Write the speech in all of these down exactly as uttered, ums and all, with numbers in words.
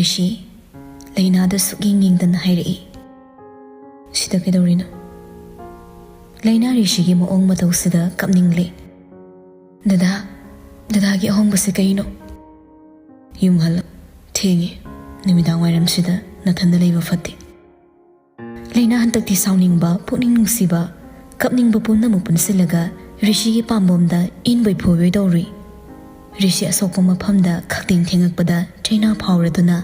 ꯔꯤꯁꯤ ꯂꯩꯅꯥꯗ ꯁꯨꯛꯌꯦꯡ ꯌꯦꯡꯗꯅ ꯍꯥꯏꯔꯛꯏ, "ꯁꯤꯗ ꯀꯩꯗꯧꯔꯤꯅꯣ?" ꯂꯩꯅꯥ ꯔꯤꯁꯤꯒꯤ ꯃꯑꯣꯡ ꯃꯇꯧꯁꯤꯗ ꯀꯞꯅꯤꯡꯂꯦ꯫ "ꯗꯗꯥ, ꯗꯗꯥꯒꯤ ꯑꯍꯣꯡꯕꯁꯦ ꯀꯩꯅꯣ?" "ꯌꯨꯝ ꯍꯜꯂꯣ, ꯊꯦꯡꯉꯦ꯫ ꯅꯨꯃꯤꯗꯥꯡ ꯋꯥꯏꯔꯝꯁꯤꯗ ꯅꯊꯟꯗ ꯂꯩꯕ ꯐꯠꯇꯦ꯫" ꯂꯩꯅꯥ ꯍꯟꯗꯛꯇꯤ ꯁꯥꯎꯅꯤꯡꯕ, ꯄꯨꯛꯅꯤꯡ ꯅꯨꯡꯁꯤꯕ, ꯀꯞꯅꯤꯡꯕ ꯄꯨꯝꯅꯃꯛ ꯄꯨꯟꯁꯤꯜꯂꯒ ꯔꯤꯁꯤꯒꯤ ꯄꯥꯝꯕꯣꯝꯗ ꯏꯟꯕꯣꯏ ꯐꯣꯏꯕꯣꯏ ꯇꯧꯔꯨꯏ꯫ ꯔꯤꯁꯤ ꯑꯁꯣꯛꯄ ꯃꯐꯝꯗ ꯈꯛꯇꯦꯡ ꯊꯦꯡꯉꯛꯄꯗ ꯆꯩꯅꯥ ꯐꯥꯎꯔꯗꯨꯅ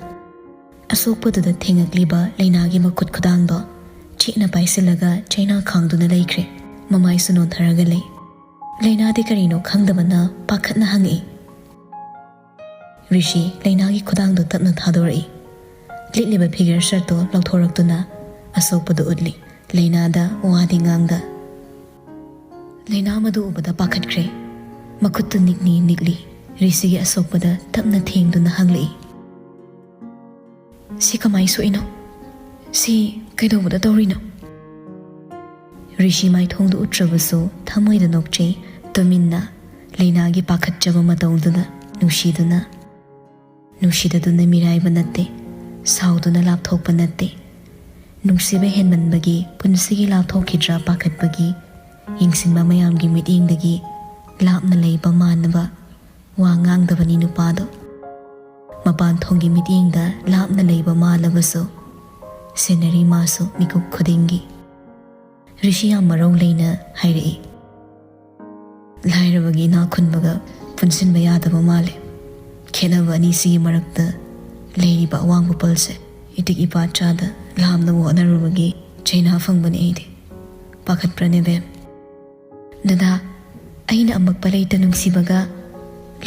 ꯑꯁꯣꯛꯄꯗꯨꯗ ꯊꯦꯡꯉꯛꯂꯤꯕ ꯂꯩꯅꯥꯒꯤ ꯃꯈꯨꯠ ꯈꯨꯗꯥꯡꯗꯣ ꯆꯦꯠꯅ ꯄꯥꯏꯁꯤꯜꯂꯒ ꯆꯩꯅꯥ ꯈꯥꯡꯗꯨꯅ ꯂꯩꯈ꯭ꯔꯦ꯫ ꯃꯃꯥꯏꯁꯨ ꯅꯣꯟꯊꯔꯒ ꯂꯩ꯫ ꯂꯩꯅꯥꯗꯤ ꯀꯔꯤꯅꯣ ꯈꯪꯗꯕꯅ ꯄꯥꯈꯠꯅ ꯍꯪꯉꯛꯏ꯫ ꯔꯤꯁꯤ ꯂꯩꯅꯥꯒꯤ ꯈꯨꯗꯥꯡꯗꯣ ꯇꯞꯅ ꯊꯥꯗꯣꯔꯛꯏ꯫ ꯂꯤꯠꯂꯤꯕ ꯐꯤꯒꯔ ꯁꯔꯠꯇꯣ ꯂꯧꯊꯣꯔꯛꯇꯨꯅ ꯑꯁꯣꯛꯄꯗꯨ ꯎꯠꯂꯤ꯫ ꯂꯩꯅꯥꯗ ꯋꯥꯗꯤ ꯉꯥꯡꯗ꯫ ꯂꯩꯅꯥ ꯃꯗꯨ ꯎꯕꯗ ꯄꯥꯈꯠꯈ꯭ꯔꯦ꯫ ꯃꯈꯨꯠꯇꯨ ꯅꯤꯛꯂꯤ ꯅꯤꯛꯂꯤ ꯔꯤꯁꯤꯒꯤ ꯑꯁꯣꯛꯄꯗ ꯇꯞꯅ ꯊꯦꯡꯗꯨꯅ ꯍꯪꯂꯛꯏ, "ꯁꯤ ꯀꯃꯥꯏ ꯁꯣꯛꯏꯅꯣ? ꯁꯤ ꯀꯩꯗꯧꯕꯗ ꯇꯧꯔꯤꯅꯣ?" ꯔꯤꯁꯤ ꯃꯥꯏꯊꯣꯡꯗꯨ ꯎꯠꯇ꯭ꯔꯕꯁꯨ ꯊꯃꯣꯏꯗ ꯅꯣꯛꯆꯩ, ꯇꯨꯃꯤꯟꯅ ꯂꯩꯅꯥꯒꯤ ꯄꯥꯈꯠꯆꯕ ꯃꯇꯧꯗꯨꯗ ꯅꯨꯡꯁꯤꯗꯨꯅ꯫ ꯅꯨꯡꯁꯤꯗꯗꯨꯅ ꯃꯤꯔꯥꯏꯕ ꯅꯠꯇꯦ, ꯁꯥꯎꯗꯨꯅ ꯂꯥꯞꯊꯣꯛꯄ ꯅꯠꯇꯦ꯫ ꯅꯨꯡꯁꯤꯕ ꯍꯦꯟꯃꯟꯕꯒꯤ ꯄꯨꯟꯁꯤꯒꯤ ꯂꯥꯞꯊꯣꯛꯈꯤꯗ꯭ꯔꯥ ꯄꯥꯈꯠꯄꯒꯤ ꯌꯦꯡꯁꯤꯟꯕ ꯃꯌꯥꯝꯒꯤ ꯃꯤꯠꯌꯦꯡꯗꯒꯤ ꯂꯥꯞꯅ ꯂꯩꯕ ꯃꯥꯟꯅꯕ ꯋꯥ ꯉꯥꯡꯗꯕꯅꯤ ꯅꯨꯄꯥꯗꯣ꯫ ꯃꯄꯥꯟ ꯊꯣꯡꯒꯤ ꯃꯤꯠꯌꯦꯡꯗ ꯂꯥꯞꯅ ꯂꯩꯕ ꯃꯥꯜꯂꯕꯁꯨ, ꯁꯦꯟꯅꯔꯤ ꯃꯥꯁꯨ ꯃꯤꯀꯨꯞ ꯈꯨꯗꯤꯡꯒꯤ꯫ ꯔꯤꯁꯤ ꯌꯥꯝ ꯃꯔꯧ ꯂꯩꯅ ꯍꯥꯏꯔꯛꯏ, "ꯂꯥꯏꯔꯕꯒꯤ ꯏꯅꯥꯛ ꯈꯨꯟꯕꯒ ꯄꯨꯟꯁꯤꯟꯕ ꯌꯥꯗꯕ ꯃꯥꯜꯂꯦ꯫ ꯈꯦꯠꯅꯕ ꯑꯅꯤꯁꯤꯒꯤ ꯃꯔꯛꯇ ꯂꯩꯔꯤꯕ ꯑꯋꯥꯡꯕ ꯄꯜꯁꯦ ꯏꯇꯤꯛ ꯏꯄꯥ ꯆꯥꯗ ꯂꯥꯝꯅꯕ ꯍꯣꯠꯅꯔꯨꯕꯒꯤ ꯆꯩꯅꯥ ꯐꯪꯕꯅꯤ ꯑꯩꯗꯤ꯫ ꯄꯥꯈꯠꯄ꯭ꯔꯅꯦ ꯕꯦꯝ?" "ꯗꯗꯥ, ꯑꯩꯅ ꯑꯃꯛꯄ ꯂꯩꯇ ꯅꯨꯡꯁꯤꯕꯒ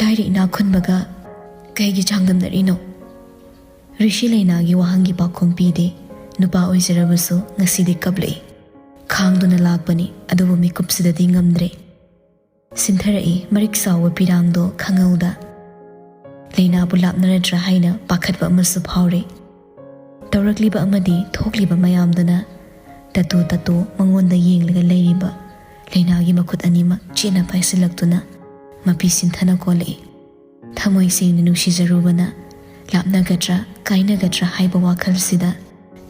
ꯂꯥꯏꯔ ꯏꯅꯥꯛ ꯈꯨꯟꯕꯒ ꯀꯩꯒꯤ ꯆꯥꯡꯗꯝꯅꯔꯤꯅꯣ?" ꯔꯤꯁꯤ ꯂꯩꯅꯥꯒꯤ ꯋꯥꯍꯪꯒꯤ ꯄꯥꯎꯈꯨꯝ ꯄꯤꯗꯦ꯫ ꯅꯨꯄꯥ ꯑꯣꯏꯖꯔꯕꯁꯨ ꯉꯁꯤꯗꯤ ꯀꯞꯂꯛꯏ꯫ ꯈꯥꯡꯗꯨꯅ ꯂꯥꯛꯄꯅꯤ, ꯑꯗꯨꯕꯨ ꯃꯤꯀꯨꯞꯁꯤꯗꯗꯤ ꯉꯝꯗ꯭ꯔꯦ꯫ ꯁꯤꯟꯊꯔꯛꯏ ꯃꯔꯤꯛ ꯆꯥꯎꯕ ꯄꯤꯔꯥꯡꯗꯣ ꯈꯪꯍꯧꯗ꯫ ꯂꯩꯅꯥꯕꯨ ꯂꯥꯞꯅꯔꯗ꯭ꯔꯥ ꯍꯥꯏꯅ ꯄꯥꯈꯠꯄ ꯑꯃꯁꯨ ꯐꯥꯎꯔꯦ꯫ ꯇꯧꯔꯛꯂꯤꯕ ꯑꯃꯗꯤ ꯊꯣꯛꯂꯤꯕ ꯃꯌꯥꯝꯗꯨꯅ ꯇꯠꯇꯨ ꯇꯠꯇꯨ ꯃꯉꯣꯟꯗ ꯌꯦꯡꯂꯒ ꯂꯩꯔꯤꯕ ꯂꯩꯅꯥꯒꯤ ꯃꯈꯨꯠ ꯑꯅꯤꯃꯛ ꯆꯦꯠꯅ ꯄꯥꯏꯁꯤꯜꯂꯛꯇꯨꯅ ꯃꯄꯤ ꯁꯤꯟꯊꯅ ꯀꯣꯜꯂꯛꯏ꯫ ꯊꯃꯣꯏ ꯁꯦꯡꯅ ꯅꯨꯡꯁꯤꯖꯔꯨꯕꯅ ꯂꯥꯞꯅꯒꯗ꯭ꯔꯥ ꯀꯥꯏꯅꯒꯗ꯭ꯔꯥ ꯍꯥꯏꯕ ꯋꯥꯈꯜꯁꯤꯗ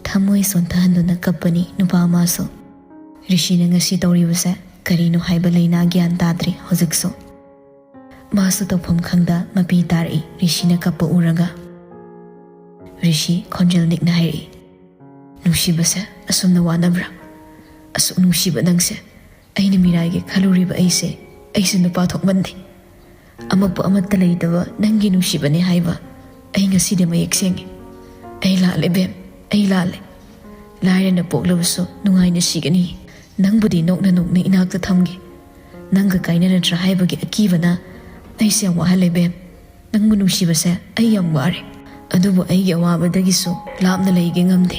ꯊꯃꯣꯏ ꯁꯣꯟꯊꯍꯟꯗꯨꯅ ꯀꯞꯄꯅꯤ ꯅꯨꯄꯥ ꯑꯃꯁꯨ꯫ ꯔꯤꯁꯤꯅ ꯉꯁꯤ ꯇꯧꯔꯤꯕꯁꯦ ꯀꯔꯤꯅꯣ ꯍꯥꯏꯕ ꯂꯩꯅꯥ ꯒ꯭ꯌꯥꯟ ꯇꯥꯗ꯭ꯔꯤ ꯍꯧꯖꯤꯛꯁꯨ꯫ ꯃꯥꯁꯨ ꯇꯧꯐꯝ ꯈꯪꯗ ꯃꯄꯤ ꯇꯥꯔꯛꯏ ꯔꯤꯁꯤꯅ ꯀꯞꯄ ꯎꯔꯒ꯫ ꯔꯤꯁꯤ ꯈꯣꯟꯖꯦꯜ ꯅꯤꯛꯅ ꯍꯥꯏꯔꯛꯏ, "ꯅꯨꯡꯁꯤꯕꯁꯦ ꯑꯁꯨꯝꯅ ꯋꯥꯅꯕ꯭ꯔꯥ? ꯑꯁꯨꯛ ꯅꯨꯡꯁꯤꯕ ꯅꯪꯁꯦ ꯑꯩꯅ ꯃꯤꯔꯥꯏꯒꯦ ꯈꯜꯂꯨꯔꯤꯕ ꯑꯩꯁꯦ, ꯑꯩꯁꯦ ꯅꯨꯄꯥ ꯊꯣꯛꯃꯟꯗꯦ꯫ ꯑꯃꯛꯄ ꯑꯃꯠꯇ ꯂꯩꯇꯕ ꯅꯪꯒꯤ ꯅꯨꯡꯁꯤꯕꯅꯦ ꯍꯥꯏꯕ ꯑꯩ ꯉꯁꯤꯗꯤ ꯃꯌꯦꯛ ꯁꯦꯡꯉꯦ꯫ ꯑꯩ ꯂꯥꯜꯂꯦ ꯕꯦꯝ, ꯑꯩ ꯂꯥꯜꯂꯦ꯫ ꯂꯥꯏꯔꯅ ꯄꯣꯛꯂꯕꯁꯨ ꯅꯨꯡꯉꯥꯏꯅ ꯁꯤꯒꯅꯤ꯫ ꯅꯪꯕꯨꯗꯤ ꯅꯣꯛꯅ ꯅꯣꯛꯅ ꯏꯅꯥꯛꯇ ꯊꯝꯒꯦ꯫ ꯅꯪꯒ ꯀꯥꯏꯅꯔꯗ꯭ꯔꯥ ꯍꯥꯏꯕꯒꯤ ꯑꯀꯤꯕꯅ ꯑꯩꯁꯦ ꯌꯥꯝ ꯋꯥꯍꯜꯂꯦ ꯕꯦꯝ꯫ ꯅꯪꯕꯨ ꯅꯨꯡꯁꯤꯕꯁꯦ ꯑꯩ ꯌꯥꯝ ꯋꯥꯔꯦ꯫ ꯑꯗꯨꯕꯨ ꯑꯩꯒꯤ ꯑꯋꯥꯕꯗꯒꯤꯁꯨ ꯂꯥꯞꯅ ꯂꯩꯒꯦ ꯉꯝꯗꯦ꯫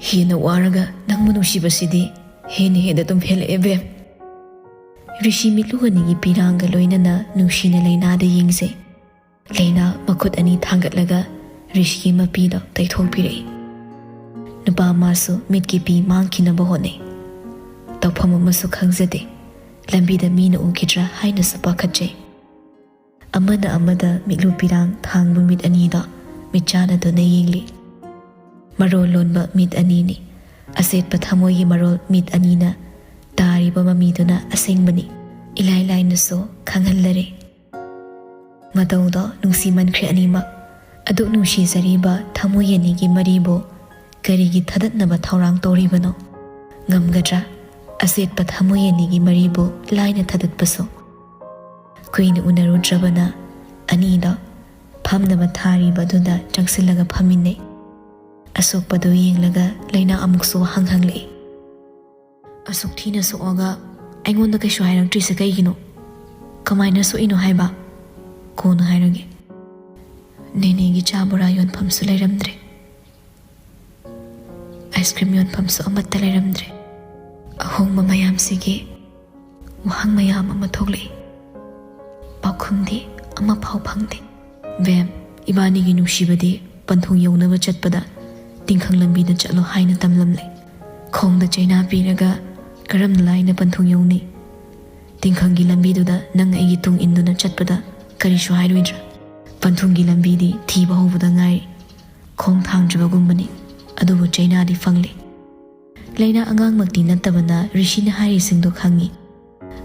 ꯍꯦꯟꯅ ꯋꯥꯔꯒ ꯅꯪꯕꯨ ꯅꯨꯡꯁꯤꯕꯁꯤꯗꯤ ꯍꯦꯟꯅ ꯍꯦꯟꯅ ꯑꯗꯨꯝ ꯍꯦꯜꯂꯛꯑꯦ ꯕꯦꯝ꯫" ꯔꯤꯁꯤ ꯃꯤꯠꯂꯨ ꯑꯅꯤꯒꯤ ꯄꯤꯔꯥꯡꯒ ꯂꯣꯏꯅꯅ ꯅꯨꯡꯁꯤꯅ ꯂꯩꯅꯥꯗ ꯌꯦꯡꯖꯩ꯫ ꯂꯩꯅꯥ ꯃꯈꯨꯠ ꯑꯅꯤ ꯊꯥꯡꯒꯠꯂꯒ ꯔꯤꯁꯤꯒꯤ ꯃꯄꯤꯗꯣ ꯇꯩꯊꯣꯛꯄꯤꯔꯛꯏ꯫ ꯅꯨꯄꯥ ꯃꯥꯁꯨ ꯃꯤꯠꯀꯤ ꯄꯤ ꯃꯥꯡꯈꯤꯅꯕ ꯍꯣꯠꯅꯩ꯫ ꯇꯧꯐꯝ ꯑꯃꯁꯨ ꯈꯪꯖꯗꯦ꯫ ꯂꯝꯕꯤꯗ ꯃꯤꯅ ꯎꯈꯤꯗ꯭ꯔꯥ ꯍꯥꯏꯅꯁꯨ ꯄꯥꯈꯠꯆꯩ꯫ ꯑꯃꯅ ꯑꯃꯗ ꯃꯤꯠꯂꯨ ꯄꯤꯔꯥꯡ ꯊꯥꯡꯕ ꯃꯤꯠ ꯑꯅꯤꯗꯣ ꯃꯤꯠꯆꯥꯟꯅꯗꯨꯅ ꯌꯦꯡꯂꯤ꯫ ꯃꯔꯣꯜ ꯂꯣꯟꯕ ꯃꯤꯠ ꯑꯅꯤꯅꯤ꯫ ꯑꯆꯦꯠꯄ ꯊꯃꯣꯏꯒꯤ ꯃꯔꯣꯜ ꯃꯤꯠ ꯑꯅꯤꯅ ꯇꯥꯔꯤꯕ ꯃꯃꯤꯗꯨꯅ ꯑꯁꯦꯡꯕꯅꯤ꯫ ꯏꯂꯥꯏ ꯂꯥꯏꯅꯁꯨ ꯈꯪꯍꯜꯂꯔꯦ꯫ ꯃꯇꯧꯗꯣ ꯅꯨꯡꯁꯤꯃꯟꯈ꯭ꯔꯦ ꯑꯅꯤꯃꯛ꯫ ꯑꯗꯨꯛ ꯅꯨꯡꯁꯤꯖꯔꯤꯕ ꯊꯃꯣꯏ ꯑꯅꯤꯒꯤ ꯃꯔꯤꯕꯨ ꯀꯔꯤꯒꯤ ꯊꯗꯠꯅꯕ ꯊꯧꯔꯥꯡ ꯇꯧꯔꯤꯕꯅꯣ? ꯉꯝꯒꯗ꯭ꯔꯥ ꯑꯆꯦꯠꯄ ꯊꯃꯣꯏ ꯑꯅꯤꯒꯤ ꯃꯔꯤꯕꯨ ꯂꯥꯏꯅ ꯊꯗꯠꯄꯁꯨ? ꯀꯨꯏꯅ ꯎꯅꯔꯨꯗ꯭ꯔꯕꯅ ꯑꯅꯤꯗꯣ ꯐꯝꯅꯕ ꯊꯥꯔꯤꯕ ꯑꯗꯨꯗ ꯆꯪꯁꯤꯜꯂꯒ ꯐꯝꯃꯤꯟꯅꯩ꯫ ꯑꯁꯣꯛꯄꯗꯨ ꯌꯦꯡꯂꯒ ꯂꯩꯅꯥ ꯑꯃꯨꯛꯁꯨ ꯋꯥꯍꯪ ꯍꯪꯂꯛꯏ꯫ "ꯑꯁꯨꯛ ꯊꯤꯅ ꯁꯣꯛꯑꯒ ꯑꯩꯉꯣꯟꯗ ꯀꯩꯁꯨ ꯍꯥꯏꯔꯛꯇ꯭ꯔꯤꯁꯦ ꯀꯩꯒꯤꯅꯣ? ꯀꯃꯥꯏꯅ ꯁꯣꯛꯏꯅꯣ ꯍꯥꯏꯕ?" "ꯀꯣꯟꯅ ꯍꯥꯏꯔꯒꯦ꯫ ꯅꯦꯅꯦꯒꯤ ꯆꯥ ꯕꯣꯔꯥ ꯌꯣꯟꯐꯝꯁꯨ ꯂꯩꯔꯝꯗ꯭ꯔꯦ꯫ ꯑꯥꯏꯁ ꯀ꯭ꯔꯤꯝ ꯌꯣꯟꯐꯝꯁꯨ ꯑꯃꯠꯇ ꯂꯩꯔꯝꯗ꯭ꯔꯦ꯫ ꯑꯍꯣꯡꯕ ꯃꯌꯥꯝꯁꯤꯒꯤ ꯋꯥꯍꯪ ꯃꯌꯥꯝ ꯑꯃ ꯊꯣꯛꯂꯛꯏ꯫ ꯄꯥꯎꯈꯨꯝꯗꯤ ꯑꯃꯐꯥꯎ ꯐꯪꯗꯦ꯫ ꯕꯦꯝ, ꯏꯕꯥꯅꯤꯒꯤ ꯅꯨꯡꯁꯤꯕꯗꯤ ꯄꯟꯊꯨꯡ ꯌꯧꯅꯕ ꯆꯠꯄꯗ ꯇꯤꯡꯈꯪ ꯂꯝꯕꯤꯗ ꯆꯠꯂꯣ ꯍꯥꯏꯅ ꯇꯝꯂꯝꯂꯦ꯫ ꯈꯣꯡꯗ ꯆꯩꯅꯥ ꯄꯤꯔꯒ ꯀꯔꯝꯅ ꯂꯥꯏꯅ ꯄꯟꯊꯨꯡ ꯌꯧꯅꯤ? ꯇꯤꯡꯈꯪꯒꯤ ꯂꯝꯕꯤꯗꯨꯗ ꯅꯪ ꯑꯩꯒꯤ ꯇꯨꯡ ꯏꯟꯗꯨꯅ ꯆꯠꯄꯗ ꯀꯔꯤꯁꯨ ꯍꯥꯏꯔꯣꯏꯗ꯭ꯔꯥ? ꯄꯟꯊꯨꯡꯒꯤ ꯂꯝꯕꯤꯗꯤ ꯊꯤꯕ ꯍꯧꯕꯗ ꯉꯥꯏꯔꯤ꯫ ꯈꯣꯡ ꯊꯥꯡꯗ꯭ꯔꯤꯕꯒꯨꯝꯕꯅꯤ꯫ ꯑꯗꯨꯕꯨ ꯆꯩꯅꯥꯗꯤ ꯐꯪꯂꯤ꯫ ꯂꯩꯅꯥ ꯑꯉꯥꯡꯃꯛꯇꯤ ꯅꯠꯇꯕꯅ ꯔꯤꯁꯤꯅ ꯍꯥꯏꯔꯤꯁꯤꯡꯗꯣ ꯈꯪꯏ꯫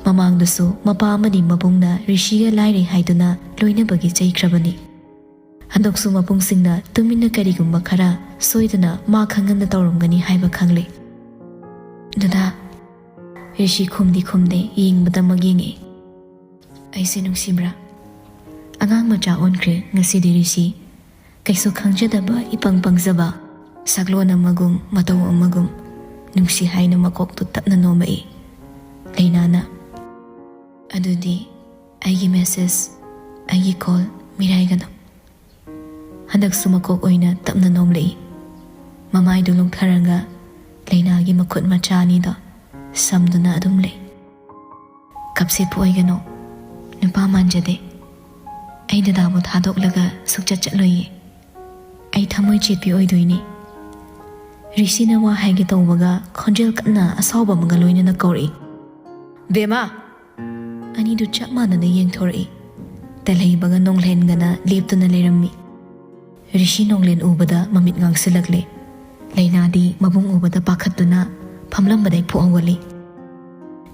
ꯃꯃꯥꯡꯗꯁꯨ ꯃꯄꯥ ꯑꯃꯗꯤ ꯃꯕꯨꯡꯅ ꯔꯤꯁꯤꯒ ꯂꯥꯏꯔꯩ ꯍꯥꯏꯗꯨꯅ ꯂꯣꯏꯅꯕꯒꯤ ꯆꯩꯈ꯭ꯔꯕꯅꯤ꯫ ꯍꯟꯗꯛꯁꯨ ꯃꯕꯨꯡꯁꯤꯡꯅ ꯇꯨꯃꯤꯟꯅ ꯀꯔꯤꯒꯨꯝꯕ ꯈꯔ ꯁꯣꯏꯗꯅ ꯃꯥ ꯈꯪꯍꯟꯅ ꯇꯧꯔꯝꯒꯅꯤ ꯍꯥꯏꯕ ꯈꯪꯂꯦ꯫ "ꯗꯗꯥ?" ꯔꯤꯁꯤ ꯈꯨꯝꯗꯤ ꯈꯨꯝꯗꯦ, ꯌꯦꯡꯕꯗꯃꯛ ꯌꯦꯡꯉꯤ꯫ "ꯑꯩꯁꯦ ꯅꯨꯡꯁꯤꯕ꯭ꯔꯥ?" ꯑꯉꯥꯡ ꯃꯆꯥ ꯑꯣꯟꯈ꯭ꯔꯦ ꯉꯁꯤꯗꯤ ꯔꯤꯁꯤ꯫ ꯀꯩꯁꯨ ꯈꯪꯖꯗꯕ ꯏꯄꯪ ꯄꯪꯖꯕ, ꯁꯛꯂꯣꯟ ꯑꯃꯒꯨꯝ ꯃꯇꯧ ꯑꯃꯒꯨꯝ꯫ ꯅꯨꯡꯁꯤ ꯍꯥꯏꯅ ꯃꯀꯣꯛꯇꯨ ꯇꯞꯅ ꯅꯣꯝꯃꯛꯏ꯫ ꯂꯩꯅꯥꯅ, "ꯑꯗꯨꯗꯤ ꯑꯩꯒꯤ ꯃꯦꯁꯦꯖ, ꯑꯩꯒꯤ ꯀꯣꯜ ꯃꯤꯔꯥꯏꯒꯅꯨ꯫" ꯍꯟꯗꯛꯁꯨ ꯃꯀꯣꯛ ꯑꯣꯏꯅ ꯇꯞꯅ ꯅꯣꯝꯂꯛꯏ꯫ ꯃꯃꯥꯏꯗꯨ ꯂꯨꯡꯊꯔꯒ ꯂꯩꯅꯥꯒꯤ ꯃꯈꯨꯠ ꯃꯆꯥ ꯑꯅꯤꯗꯣ ꯁꯝꯗꯨꯅ ꯑꯗꯨꯝ ꯂꯩ꯫ "ꯀꯞꯁꯦꯠꯄꯨ ꯑꯣꯏꯒꯅꯨ, ꯅꯨꯄꯥ ꯃꯥꯟꯖꯗꯦ꯫ ꯑꯩ ꯗꯗꯥꯕꯨ ꯊꯥꯗꯣꯛꯂꯒ ꯁꯨꯛꯆꯠ ꯆꯠꯂꯣꯏꯌꯦ꯫ ꯑꯩ ꯊꯃꯣꯏ ꯆꯦꯠꯄꯤ ꯑꯣꯏꯗꯣꯏꯅꯤ꯫" ꯔꯤꯁꯤꯅ ꯋꯥ ꯍꯥꯏꯒꯦ ꯇꯧꯕꯒ ꯈꯣꯟꯖꯦꯜ ꯀꯟꯅ ꯑꯁꯥꯎꯕ ꯑꯃꯒ ꯂꯣꯏꯅꯅ ꯀꯧꯔꯛꯏ, "ꯕꯦꯃꯥ!" ꯑꯅꯤꯗꯨ ꯆꯞ ꯃꯥꯟꯅꯅ ꯌꯦꯡꯊꯣꯔꯛꯏ꯫ ꯇꯦꯜꯍꯩꯕꯒ ꯅꯣꯡꯂꯦꯟꯒꯅ ꯂꯦꯞꯇꯨꯅ ꯂꯩꯔꯝꯃꯤ꯫ ꯔꯤꯁꯤ ꯅꯣꯡꯂꯦꯟ ꯎꯕꯗ ꯃꯃꯤꯠ ꯉꯥꯡꯁꯤꯜꯂꯛꯂꯦ꯫ ꯂꯩꯅꯥꯗꯤ ꯃꯕꯨꯡ ꯎꯕꯗ ꯄꯥꯈꯠꯇꯨꯅ ꯐꯝꯂꯝꯕꯗꯩ ꯐꯨꯛ ꯍꯧꯒꯠꯂꯤ꯫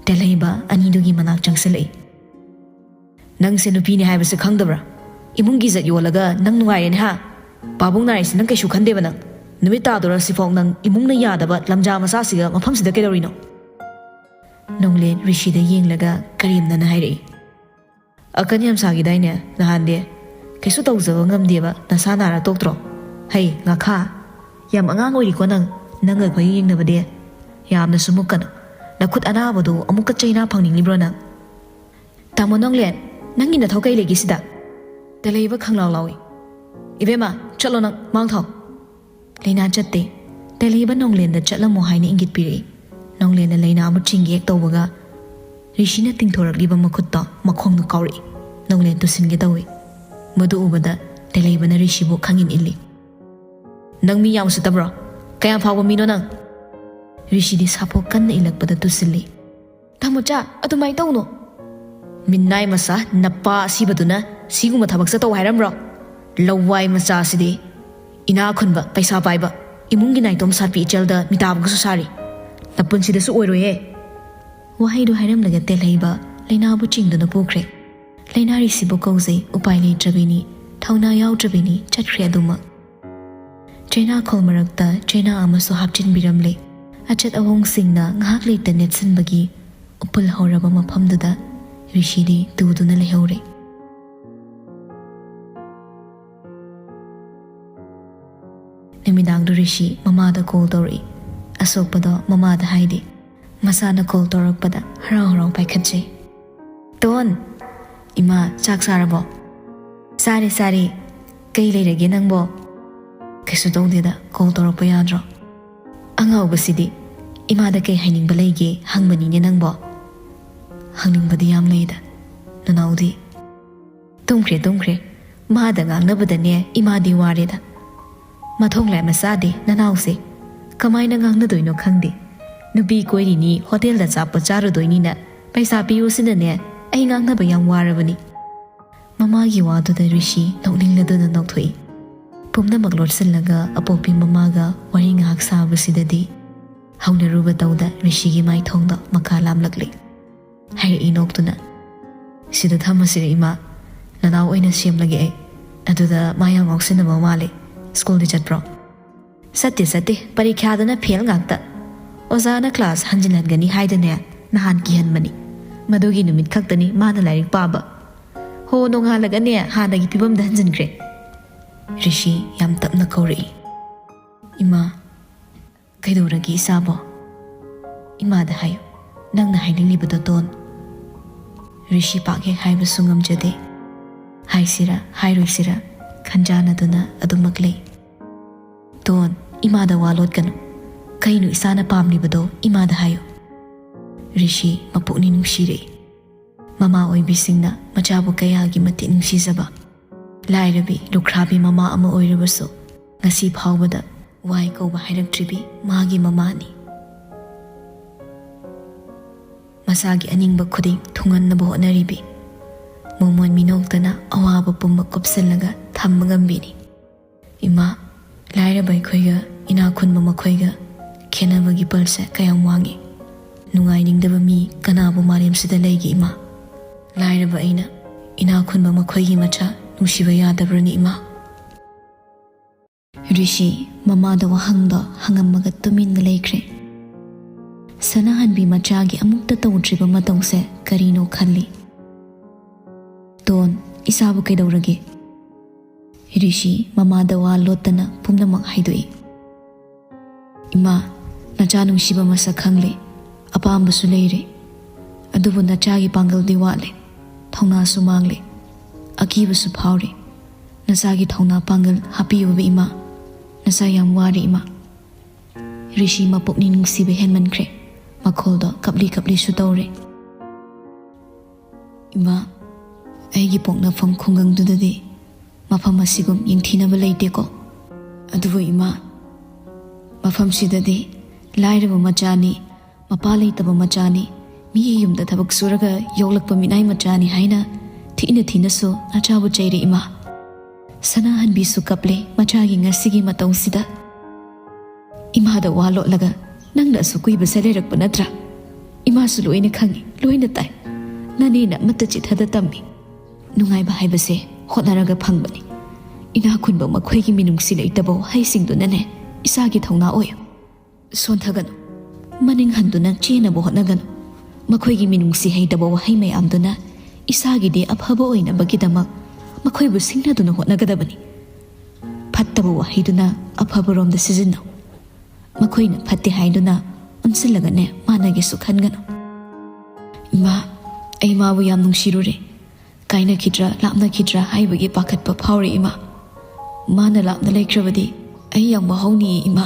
ꯇꯦꯜꯍꯩꯕ ꯑꯅꯤꯗꯨꯒꯤ ꯃꯅꯥꯛ ꯆꯪꯁꯤꯜꯂꯛꯏ꯫ "ꯅꯪꯁꯦ ꯅꯨꯄꯤꯅꯤ ꯍꯥꯏꯕꯁꯦ ꯈꯪꯗꯕ꯭ꯔꯥ? ꯏꯃꯨꯡꯒꯤ ꯏꯖꯠ ꯌꯣꯜꯂꯒ ꯅꯪ ꯅꯨꯡꯉꯥꯏꯔꯦꯅꯦ ꯍꯥ? ꯄꯥꯕꯨꯡ ꯅꯥꯔꯤꯁꯤ ꯅꯪ ꯀꯩꯁꯨ ꯈꯟꯗꯦꯕ ꯅꯪ? ꯅꯨꯃꯤꯠ ꯇꯥꯗꯣꯔꯁꯤꯐꯥꯎ ꯅꯪ ꯏꯃꯨꯡꯅ ꯌꯥꯗꯕ ꯂꯝꯖꯥ ꯃꯆꯥꯁꯤꯒ ꯃꯐꯝꯁꯤꯗ ꯀꯩꯗꯧꯔꯤꯅꯣ?" ꯅꯣꯡꯂꯦꯟ ꯔꯤꯁꯤꯗ ꯌꯦꯡꯂꯒ ꯀꯔꯦꯝꯅꯅ ꯍꯥꯏꯔꯛꯏ꯫ "ꯑꯀꯟ ꯌꯥꯝ ꯁꯥꯈꯤꯗꯥꯏꯅꯦ ꯅꯍꯥꯟꯗꯤ? ꯀꯩꯁꯨ ꯇꯧꯖꯕ ꯉꯝꯗꯦꯕ, ꯅꯁꯥ ꯅꯥꯔ ꯇꯣꯛꯇ꯭ꯔꯣ? ꯍꯩ, ꯉꯥꯈꯥ, ꯌꯥꯝ ꯑꯉꯥꯡ ꯑꯣꯏꯔꯤꯀꯣ ꯅꯪ, ꯅꯪꯒ ꯑꯩꯈꯣꯏꯒ ꯌꯦꯡꯅꯕꯗꯤ꯫ ꯌꯥꯝꯅꯁꯨ ꯃꯨꯛꯀꯅꯨ꯫ ꯅꯈꯨꯠ ꯑꯅꯥꯕꯗꯨ ꯑꯃꯨꯛꯀ ꯆꯩꯅꯥ ꯐꯪꯅꯤꯡꯂꯤꯕ꯭ꯔꯣ ꯅꯪ?" "ꯇꯥꯃꯣ ꯅꯣꯡꯂꯦꯟ, ꯅꯪꯒꯤ ꯅꯊꯧ ꯀꯩ ꯂꯩꯒꯦ ꯁꯤꯗ?" ꯇꯦꯜꯍꯩꯕ ꯈꯪꯂꯥꯎ ꯂꯥꯎꯏ꯫ "ꯏꯕꯦꯝꯃ, ꯆꯠꯂꯣ ꯅꯪ, ꯃꯥꯡ ꯊꯥꯎ꯫" ꯂꯩꯅꯥ ꯆꯠꯇꯦ꯫ ꯇꯦꯜꯍꯩꯕ ꯅꯣꯡꯂꯦꯟꯗ ꯆꯠꯂꯝꯃꯣ ꯍꯥꯏꯅ ꯏꯪꯒꯤꯠ ꯄꯤꯔꯛꯏ꯫ ꯅꯣꯡꯂꯦꯟꯅ ꯂꯩꯅꯥꯕꯨ ꯆꯤꯡꯒꯦ ꯍꯦꯛ ꯇꯧꯕꯒ, ꯔꯤꯁꯤꯅ ꯇꯤꯡꯊꯣꯔꯛꯂꯤꯕ ꯃꯈꯨꯠꯇꯣ ꯃꯈꯣꯡꯅ ꯀꯥꯎꯔꯛꯏ꯫ ꯅꯣꯡꯂꯦꯟ ꯇꯨꯁꯤꯟꯒꯦ ꯇꯧꯏ꯫ ꯃꯗꯨ ꯎꯕꯗ ꯇꯦꯜꯍꯩꯕꯅ ꯔꯤꯁꯤꯕꯨ ꯈꯪꯏꯟ ꯏꯜꯂꯤ꯫ "ꯅꯪ ꯃꯤ ꯌꯥꯝ ꯎꯁꯤꯠꯇꯕ꯭ꯔꯣ? ꯀꯌꯥꯝ ꯐꯥꯎꯕ ꯃꯤꯅꯣ ꯅꯪ?" ꯔꯤꯁꯤꯗꯤ ꯁꯥꯐꯨ ꯀꯟꯅ ꯏꯜꯂꯛꯄꯗ ꯇꯨꯁꯤꯜꯂꯤ꯫ "ꯇꯥꯃꯣꯆꯥ, ꯑꯗꯨꯃꯥꯏꯅ ꯇꯧꯅꯣ꯫" "ꯃꯤꯅꯥꯏ ꯃꯆꯥ, ꯅꯄꯥ ꯑꯁꯤꯕꯗꯨꯅ ꯁꯤꯒꯨꯝꯕ ꯊꯕꯛ ꯆꯠꯇꯧ ꯍꯥꯏꯔꯝꯕ꯭ꯔꯣ? ꯂꯋꯥꯏ ꯃꯆꯥꯁꯤꯗꯤ!" ꯏꯅꯥ ꯈꯨꯟꯕ, ꯄꯩꯁꯥ ꯄꯥꯏꯕ, ꯏꯃꯨꯡꯒꯤ ꯅꯥꯏꯇꯣꯝ ꯁꯥꯠꯄꯤ ꯏꯆꯜꯗ ꯃꯤꯇꯥꯕꯒꯁꯨ ꯁꯥꯔꯤ꯫ ꯅꯄꯨꯟꯁꯤꯗꯁꯨ ꯑꯣꯏꯔꯣꯏꯌꯦ꯫ ꯋꯥꯍꯩꯗꯨ ꯍꯥꯏꯔꯝꯂꯒ ꯇꯦꯜꯍꯩꯕ ꯂꯩꯅꯥꯕꯨ ꯆꯤꯡꯗꯨꯅ ꯄꯨꯈ꯭ꯔꯦ꯫ ꯂꯩꯅꯥꯔꯤꯁꯤꯕꯨ ꯀꯧꯖꯩ, ꯎꯄꯥꯏ ꯂꯩꯇ꯭ꯔꯕꯤꯅꯤ, ꯊꯧꯅꯥ ꯌꯥꯎꯗ꯭ꯔꯕꯤꯅꯤ, ꯆꯠꯈ꯭ꯔꯦ ꯑꯗꯨꯃꯛ꯫ ꯆꯩꯅꯥꯈꯣꯜ ꯃꯔꯛꯇ ꯆꯩꯅꯥ ꯑꯃꯁꯨ ꯍꯥꯞꯆꯤꯟꯕꯤꯔꯝꯂꯦ꯫ ꯑꯆꯠ ꯑꯋꯣꯡꯁꯤꯡꯅ ꯉꯥꯏꯍꯥꯛ ꯂꯩꯇ ꯅꯦꯠꯁꯤꯟꯕꯒꯤ ꯎꯄꯨꯜ ꯍꯧꯔꯕ ꯃꯐꯝꯗꯨꯗ ꯔꯤꯁꯤꯗꯤ ꯇꯨꯗꯨꯅ ꯂꯩꯍꯧꯔꯦ꯫ ꯅꯨꯃꯤꯗꯥꯡꯗꯨ ꯔꯤꯁꯤ ꯃꯃꯥꯗ ꯀꯣꯜ ꯇꯧꯔꯛꯏ꯫ ꯑꯁꯣꯛꯄꯗꯣ ꯃꯃꯥꯗ ꯍꯥꯏꯗꯦ꯫ ꯃꯁꯥꯅ ꯀꯣꯜ ꯇꯧꯔꯛꯄꯗ ꯍꯔꯥꯎ ꯍꯔꯥꯎ ꯄꯥꯏꯈꯠꯆꯩ꯫ "ꯇꯣꯟ!" "ꯏꯃꯥ, ꯆꯥꯛ ꯆꯥꯔꯕꯣ?" "ꯆꯥꯔꯦ, ꯆꯥꯔꯦ꯫ ꯀꯩ ꯂꯩꯔꯒꯦ ꯅꯪꯕꯣ?" "ꯀꯩꯁꯨ ꯇꯧꯗꯦꯗ, ꯀꯣꯜ ꯇꯧꯔꯛꯄ ꯌꯥꯗ꯭ꯔꯣ?" "ꯑꯉꯥꯎꯕꯁꯤꯗꯤ, ꯏꯃꯥꯗ ꯀꯩ ꯍꯥꯏꯅꯤꯡꯕ ꯂꯩꯒꯦ ꯍꯪꯕꯅꯤꯅꯦ ꯅꯪꯕꯣ?" "ꯍꯪꯅꯤꯡꯕꯗꯤ ꯌꯥꯝ ꯂꯩꯗ, ꯅꯅꯥꯎꯗꯤ?" "ꯇꯨꯝꯈ꯭ꯔꯦ, ꯇꯨꯝꯈ꯭ꯔꯦ꯫ ꯃꯥꯗ ꯉꯥꯡꯅꯕꯗꯅꯦ ꯏꯃꯥꯗꯤ ꯋꯥꯔꯦꯗ꯫ ꯃꯊꯣꯡ ꯂꯥꯏ ꯃꯆꯥꯗꯦ ꯅꯅꯥꯎꯁꯦ꯫ ꯀꯃꯥꯏꯅ ꯉꯥꯡꯅꯗꯣꯏꯅꯣ ꯈꯪꯗꯦ꯫ ꯅꯨꯄꯤ ꯀꯣꯏꯔꯤꯅꯤ, ꯍꯣꯇꯦꯜꯗ ꯑꯆꯥꯄꯣꯠ ꯆꯥꯔꯨꯗꯣꯏꯅꯤꯅ ꯄꯩꯁꯥ ꯄꯤꯌꯨꯁꯤꯅꯅꯦ ꯑꯩ ꯉꯥꯡꯅꯕ ꯌꯥꯝ ꯋꯥꯔꯕꯅꯤ꯫" ꯃꯃꯥꯒꯤ ꯋꯥꯗꯨꯗ ꯔꯤꯁꯤ ꯅꯣꯛꯅꯤꯡꯂꯗꯨꯅ ꯅꯣꯛꯊꯣꯛꯏ꯫ ꯄꯨꯝꯅꯃꯛ ꯂꯣꯠꯁꯤꯜꯂꯒ ꯑꯄꯣꯛꯄꯤ ꯃꯃꯥꯒ ꯋꯥꯔꯤ ꯉꯥꯏꯍꯥꯛ ꯁꯥꯕꯁꯤꯗꯗꯤ ꯍꯧꯅꯔꯨꯕ ꯇꯧꯗ ꯔꯤꯁꯤꯒꯤ ꯃꯥꯏꯊꯣꯡꯗ ꯃꯀꯥ ꯂꯥꯝꯂꯛꯂꯤ꯫ ꯍꯥꯏꯔꯛꯏ ꯅꯣꯛꯇꯨꯅ, "ꯁꯤꯗ ꯊꯝꯃꯁꯤꯔ ꯏꯃꯥ? ꯅꯅꯥꯎ ꯑꯣꯏꯅ ꯁꯦꯝꯂꯒꯦ ꯑꯩ꯫ ꯑꯗꯨꯗ ꯃꯥ ꯌꯥꯝ ꯉꯥꯎꯁꯤꯟꯅꯕ ꯃꯥꯜꯂꯦ꯫ ꯁ꯭ꯀꯨꯜꯗꯤ ꯆꯠꯄ꯭ꯔꯣ?" "ꯆꯠꯇꯦ, ꯆꯠꯇꯦ꯫ ꯄꯔꯤꯈ꯭ꯌꯥꯗꯅ ꯐꯦꯜ ꯉꯥꯛꯇ꯫ ꯑꯣꯖꯥꯅ ꯀ꯭ꯂꯥꯁ ꯍꯟꯖꯤꯜꯍꯟꯒꯅꯤ ꯍꯥꯏꯗꯅꯦ ꯅꯍꯥꯟ ꯀꯤꯍꯟꯕꯅꯤ꯫ ꯃꯗꯨꯒꯤ ꯅꯨꯃꯤꯠ ꯈꯛꯇꯅꯤ ꯃꯥꯅ ꯂꯥꯏꯔꯤꯛ ꯄꯥꯕ꯫ ꯍꯣ, ꯅꯣꯡꯉꯥꯜꯂꯒꯅꯦ ꯍꯥꯟꯅꯒꯤ ꯐꯤꯕꯝꯗ ꯍꯟꯖꯤꯟꯈ꯭ꯔꯦ꯫" ꯔꯤꯁꯤ ꯌꯥꯝ ꯇꯞꯅ ꯀꯧꯔꯛꯏ, "ꯏꯃꯥ, ꯀꯩꯗꯧꯔꯒꯦ ꯏꯆꯥꯕꯣ?" "ꯏꯃꯥꯗ ꯍꯥꯏꯌꯨ, ꯅꯪꯅ ꯍꯥꯏꯅꯤꯡꯂꯤꯕꯗꯣ, ꯇꯣꯟ꯫" ꯔꯤꯁꯤ ꯄꯥꯛ ꯍꯦꯛ ꯍꯥꯏꯕꯁꯨ ꯉꯝꯖꯗꯦ꯫ ꯍꯥꯏꯁꯤꯔꯥ ꯍꯥꯏꯔꯣꯏꯁꯤꯔꯥ ꯈꯟꯖꯥꯟꯅꯗꯨꯅ ꯑꯗꯨꯃꯛ ꯂꯩ꯫ "ꯇꯣꯟ, ꯏꯃꯥꯗ ꯋꯥ ꯂꯣꯠꯀꯅꯨ꯫ ꯀꯩꯅꯣ ꯏꯆꯥꯅ ꯄꯥꯝꯂꯤꯕꯗꯣ ꯏꯃꯥꯗ ꯍꯥꯏꯌꯨ꯫" ꯔꯤꯁꯤ ꯃꯄꯨꯛꯅꯤꯡ ꯅꯨꯡꯁꯤꯔꯛꯏ꯫ ꯃꯃꯥ ꯑꯣꯏꯕꯤꯁꯤꯡꯅ ꯃꯆꯥꯕꯨ ꯀꯌꯥꯒꯤ ꯃꯇꯤꯛ ꯅꯨꯡꯁꯤꯖꯕ꯫ ꯂꯥꯏꯔꯕꯤ, ꯂꯨꯈ꯭ꯔꯥꯕꯤ ꯃꯃꯥ ꯑꯃ ꯑꯣꯏꯔꯕꯁꯨ ꯉꯁꯤ ꯐꯥꯎꯕꯗ ꯋꯥꯏ ꯀꯧꯕ ꯍꯥꯏꯔꯛꯇ꯭ꯔꯤꯕꯤ ꯃꯥꯒꯤ ꯃꯃꯥꯅꯤ꯫ ꯃꯆꯥꯒꯤ ꯑꯅꯤꯡꯕ ꯈꯨꯗꯤꯡ ꯊꯨꯡꯍꯟꯅꯕ ꯍꯣꯠꯅꯔꯤꯕꯤ ꯃꯣꯃꯣꯟ ꯃꯤꯅꯣꯛꯇꯅ ꯑꯋꯥꯕ ꯄꯨꯝꯕ ꯀꯨꯞꯁꯜꯂꯒ ꯊꯝꯕ ꯉꯝꯕꯤꯅꯤ꯫ "ꯏꯃꯥ, ꯂꯥꯏꯔꯕ ꯑꯩꯈꯣꯏꯒ ꯏꯅꯥꯛ ꯈꯨꯟꯕ ꯃꯈꯣꯏꯒ ꯈꯦꯠꯅꯕꯒꯤ ꯄꯜꯁꯦ ꯀꯌꯥꯝ ꯋꯥꯡꯉꯤ꯫ ꯅꯨꯡꯉꯥꯏꯅꯤꯡꯗꯕ ꯃꯤ ꯀꯅꯥꯕꯨ ꯃꯥꯂꯦꯝꯁꯤꯗ ꯂꯩꯒꯦ ꯏꯃꯥ? ꯂꯥꯏꯔꯕ ꯑꯩꯅ ꯏꯅꯥꯛ ꯈꯨꯟꯕ ꯃꯈꯣꯏꯒꯤ ꯃꯆꯥ ꯅꯨꯡꯁꯤꯕ ꯌꯥꯗꯕ꯭ꯔꯅꯤ ꯏꯃꯥ? ꯔꯤꯁꯤ ꯃꯃꯥꯗ ꯋꯥꯍꯪꯗꯣ ꯍꯪꯉꯝꯃꯒ ꯇꯨꯃꯤꯟꯅ ꯂꯩꯈ꯭ꯔꯦ꯫ ꯁꯅꯥꯍꯟꯕꯤ ꯃꯆꯥꯒꯤ ꯑꯃꯨꯛꯇ ꯇꯧꯗ꯭ꯔꯤꯕ ꯃꯇꯧꯁꯦ ꯀꯔꯤꯅꯣ ꯈꯜꯂꯤ꯫ "ꯇꯣꯟ, ꯏꯆꯥꯕꯨ ꯀꯩꯗꯧꯔꯒꯦ?" ꯔꯤꯁꯤ ꯃꯃꯥꯗ ꯋꯥ ꯂꯣꯠꯇꯅ ꯄꯨꯝꯅꯃꯛ ꯍꯥꯏꯗꯣꯛꯏ꯫ "ꯏꯃꯥ, ꯅꯆꯥ ꯅꯨꯡꯁꯤꯕ ꯃꯁꯛ ꯈꯪꯂꯦ, ꯑꯄꯥꯝꯕꯁꯨ ꯂꯩꯔꯦ, ꯑꯗꯨꯕꯨ ꯅꯆꯥꯒꯤ ꯄꯥꯡꯒꯜꯗꯤ ꯋꯥꯠꯂꯦ, ꯊꯧꯅꯥꯁꯨ ꯃꯥꯡꯂꯦ, ꯑꯀꯤꯕꯁꯨ ꯐꯥꯎꯔꯦ꯫ ꯅꯆꯥꯒꯤ ꯊꯧꯅꯥ ꯄꯥꯡꯒꯜ ꯍꯥꯞꯄꯤꯌꯨꯕ ꯏꯃꯥ, ꯅꯆꯥ ꯌꯥꯝ ꯋꯥꯔꯦ ꯏꯃꯥ꯫" ꯔꯤꯁꯤ ꯃꯄꯨꯛꯅꯤꯡ ꯅꯨꯡꯁꯤꯕ ꯍꯦꯟꯃꯟꯈ꯭ꯔꯦ, ꯃꯈꯣꯜꯗꯣ ꯀꯞꯂꯤ ꯀꯞꯂꯤꯁꯨ ꯇꯧꯔꯦ꯫ "ꯏꯃꯥ, ꯑꯩꯒꯤ ꯄꯣꯛꯅꯐꯝ ꯈꯨꯡꯒꯪꯗꯨꯗꯗꯤ ꯃꯐꯝ ꯑꯁꯤꯒꯨꯝ ꯌꯦꯡꯊꯤꯅꯕ ꯂꯩꯇꯦꯀꯣ꯫ ꯑꯗꯨꯕꯨ ꯏꯃꯥ, ꯃꯐꯝꯁꯤꯗꯗꯤ ꯂꯥꯏꯔꯕ ꯃꯆꯥꯅꯤ, ꯃꯄꯥ ꯂꯩꯇꯕ ꯃꯆꯥꯅꯤ, ꯃꯤꯒꯤ ꯌꯨꯝꯗ ꯊꯕꯛ ꯁꯨꯔꯒ ꯌꯣꯛꯂꯛꯄ ꯃꯤꯅꯥꯏ ꯃꯆꯥꯅꯤ ꯍꯥꯏꯅ ꯊꯤꯅ ꯊꯤꯅꯁꯨ ꯅꯆꯥꯕꯨ ꯆꯩꯔꯦ ꯏꯃꯥ꯫" ꯁꯅꯥꯍꯟꯕꯤꯁꯨ ꯀꯞꯂꯦ ꯃꯆꯥꯒꯤ ꯉꯁꯤꯒꯤ ꯃꯇꯧꯁꯤꯗ꯫ ꯏꯃꯥꯗ ꯋꯥ ꯂꯣꯠꯂꯒ ꯅꯪꯅ ꯑꯁꯨꯛ ꯀꯨꯏꯕꯁꯦ ꯂꯩꯔꯛꯄ ꯅꯠꯇ꯭ꯔꯥ? ꯏꯃꯥꯁꯨ ꯂꯣꯏꯅ ꯈꯪꯉꯤ, ꯂꯣꯏꯅ ꯇꯥꯏ꯫ ꯅꯅꯦꯅ ꯑꯃꯠꯇ ꯆꯤꯠꯊꯗ ꯇꯝꯃꯤ꯫ ꯅꯨꯡꯉꯥꯏꯕ ꯍꯥꯏꯕꯁꯦ ꯍꯣꯠꯅꯔꯒ ꯐꯪꯕꯅꯤ꯫ ꯏꯅꯥꯛ ꯈꯨꯟꯕ ꯃꯈꯣꯏꯒꯤ ꯃꯤꯅꯨꯡꯁꯤ ꯂꯩꯇꯕ ꯋꯥꯍꯩꯁꯤꯡꯗꯨꯅꯅꯦ ꯏꯆꯥꯒꯤ ꯊꯧꯅꯥ ꯑꯣꯏꯌꯨ꯫ ꯁꯣꯟꯊꯒꯅꯨ꯫ ꯃꯅꯤꯡ ꯍꯟꯗꯨꯅ ꯆꯦꯟꯅꯕ ꯍꯣꯠꯅꯒꯅꯨ꯫ ꯃꯈꯣꯏꯒꯤ ꯃꯤꯅꯨꯡꯁꯤ ꯍꯩꯇꯕ ꯋꯥꯍꯩ ꯃꯌꯥꯝꯗꯨꯅ ꯏꯁꯥꯒꯤꯗꯤ ꯑꯐꯕ ꯑꯣꯏꯅꯕꯒꯤꯗꯃꯛ ꯃꯈꯣꯏꯕꯨ ꯁꯤꯡꯅꯗꯨꯅ ꯍꯣꯠꯅꯒꯗꯕꯅꯤ꯫ ꯐꯠꯇꯕ ꯋꯥꯍꯩꯗꯨꯅ ꯑꯐꯕꯔꯣꯝꯗ ꯁꯤꯖꯤꯟꯅꯧ꯫ ꯃꯈꯣꯏꯅ ꯐꯠꯇꯦ ꯍꯥꯏꯗꯨꯅ ꯑꯣꯟꯁꯤꯜꯂꯒꯅꯦ ꯃꯥꯟꯅꯒꯦꯁꯨ ꯈꯟꯒꯅꯨ꯫ ꯏꯃꯥ, ꯑꯩ ꯃꯥꯕꯨ ꯌꯥꯝ ꯅꯨꯡꯁꯤꯔꯨꯔꯦ꯫ ꯀꯥꯏꯅꯈꯤꯗ꯭ꯔꯥ, ꯂꯥꯞꯅꯈꯤꯗ꯭ꯔꯥ ꯍꯥꯏꯕꯒꯤ ꯄꯥꯈꯠꯄ ꯐꯥꯎꯔꯦ ꯏꯃꯥ꯫ ꯃꯥꯅ ꯂꯥꯞꯅ ꯂꯩꯈ꯭ꯔꯕꯗꯤ ꯑꯩ ꯌꯥꯝ ꯋꯥꯍꯧꯅꯤꯌꯦ ꯏꯃꯥ꯫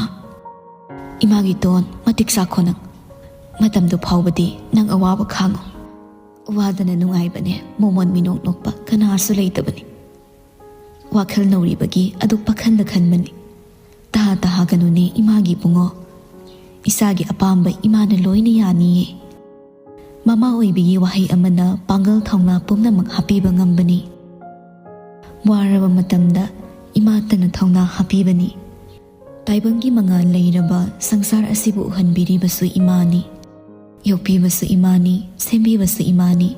ꯏꯃꯥꯒꯤ ꯇꯣꯟ, ꯃꯇꯤꯛ ꯆꯥꯈꯣ ꯅꯪ꯫ ꯃꯇꯝꯗꯨ ꯐꯥꯎꯕꯗꯤ ꯅꯪ ꯑꯋꯥꯕ ꯈꯥꯡꯉꯨ꯫ ꯋꯥꯗꯅ ꯅꯨꯡꯉꯥꯏꯕꯅꯦ ꯃꯣꯃꯣꯟ ꯃꯤꯅꯣꯛ ꯅꯣꯛꯄ ꯀꯅꯥꯁꯨ ꯂꯩꯇꯕꯅꯤ꯫ ꯋꯥꯈꯜ ꯅꯧꯔꯤꯕꯒꯤ ꯑꯗꯨ ꯄꯥꯈꯜꯗ ꯈꯟꯕꯅꯤ꯫ ꯇꯍꯥ ꯇꯍꯥꯒꯅꯨꯅꯦ ꯏꯃꯥꯒꯤ ꯏꯕꯨꯡꯉꯣ꯫ ꯏꯆꯥꯒꯤ ꯑꯄꯥꯝꯕ ꯏꯃꯥꯅ ꯂꯣꯏꯅ ꯌꯥꯅꯤꯌꯦ꯫ ꯃꯃꯥ ꯑꯣꯏꯕꯤꯒꯤ ꯋꯥꯍꯩ ꯑꯃꯅ ꯄꯥꯡꯒꯜ ꯊꯧꯅꯥ ꯄꯨꯝꯅꯃꯛ ꯍꯥꯞꯄꯤꯕ ꯉꯝꯕꯅꯤ꯫ ꯋꯥꯔꯕ ꯃꯇꯝꯗ ꯏꯃꯥꯇꯅ ꯊꯧꯅꯥ ꯍꯥꯞꯄꯤꯕꯅꯤ꯫ ꯇꯥꯏꯕꯪꯒꯤ ꯃꯉꯥꯜ ꯂꯩꯔꯕ ꯁꯪꯁꯥꯔ ꯑꯁꯤꯕꯨ ꯎꯍꯟꯕꯤꯔꯤꯕꯁꯨ ꯏꯃꯥꯅꯤ꯫ ꯌꯣꯛꯄꯤꯕꯁꯨ ꯏꯃꯥꯅꯤ, ꯁꯦꯝꯕꯤꯕꯁꯨ ꯏꯃꯥꯅꯤ꯫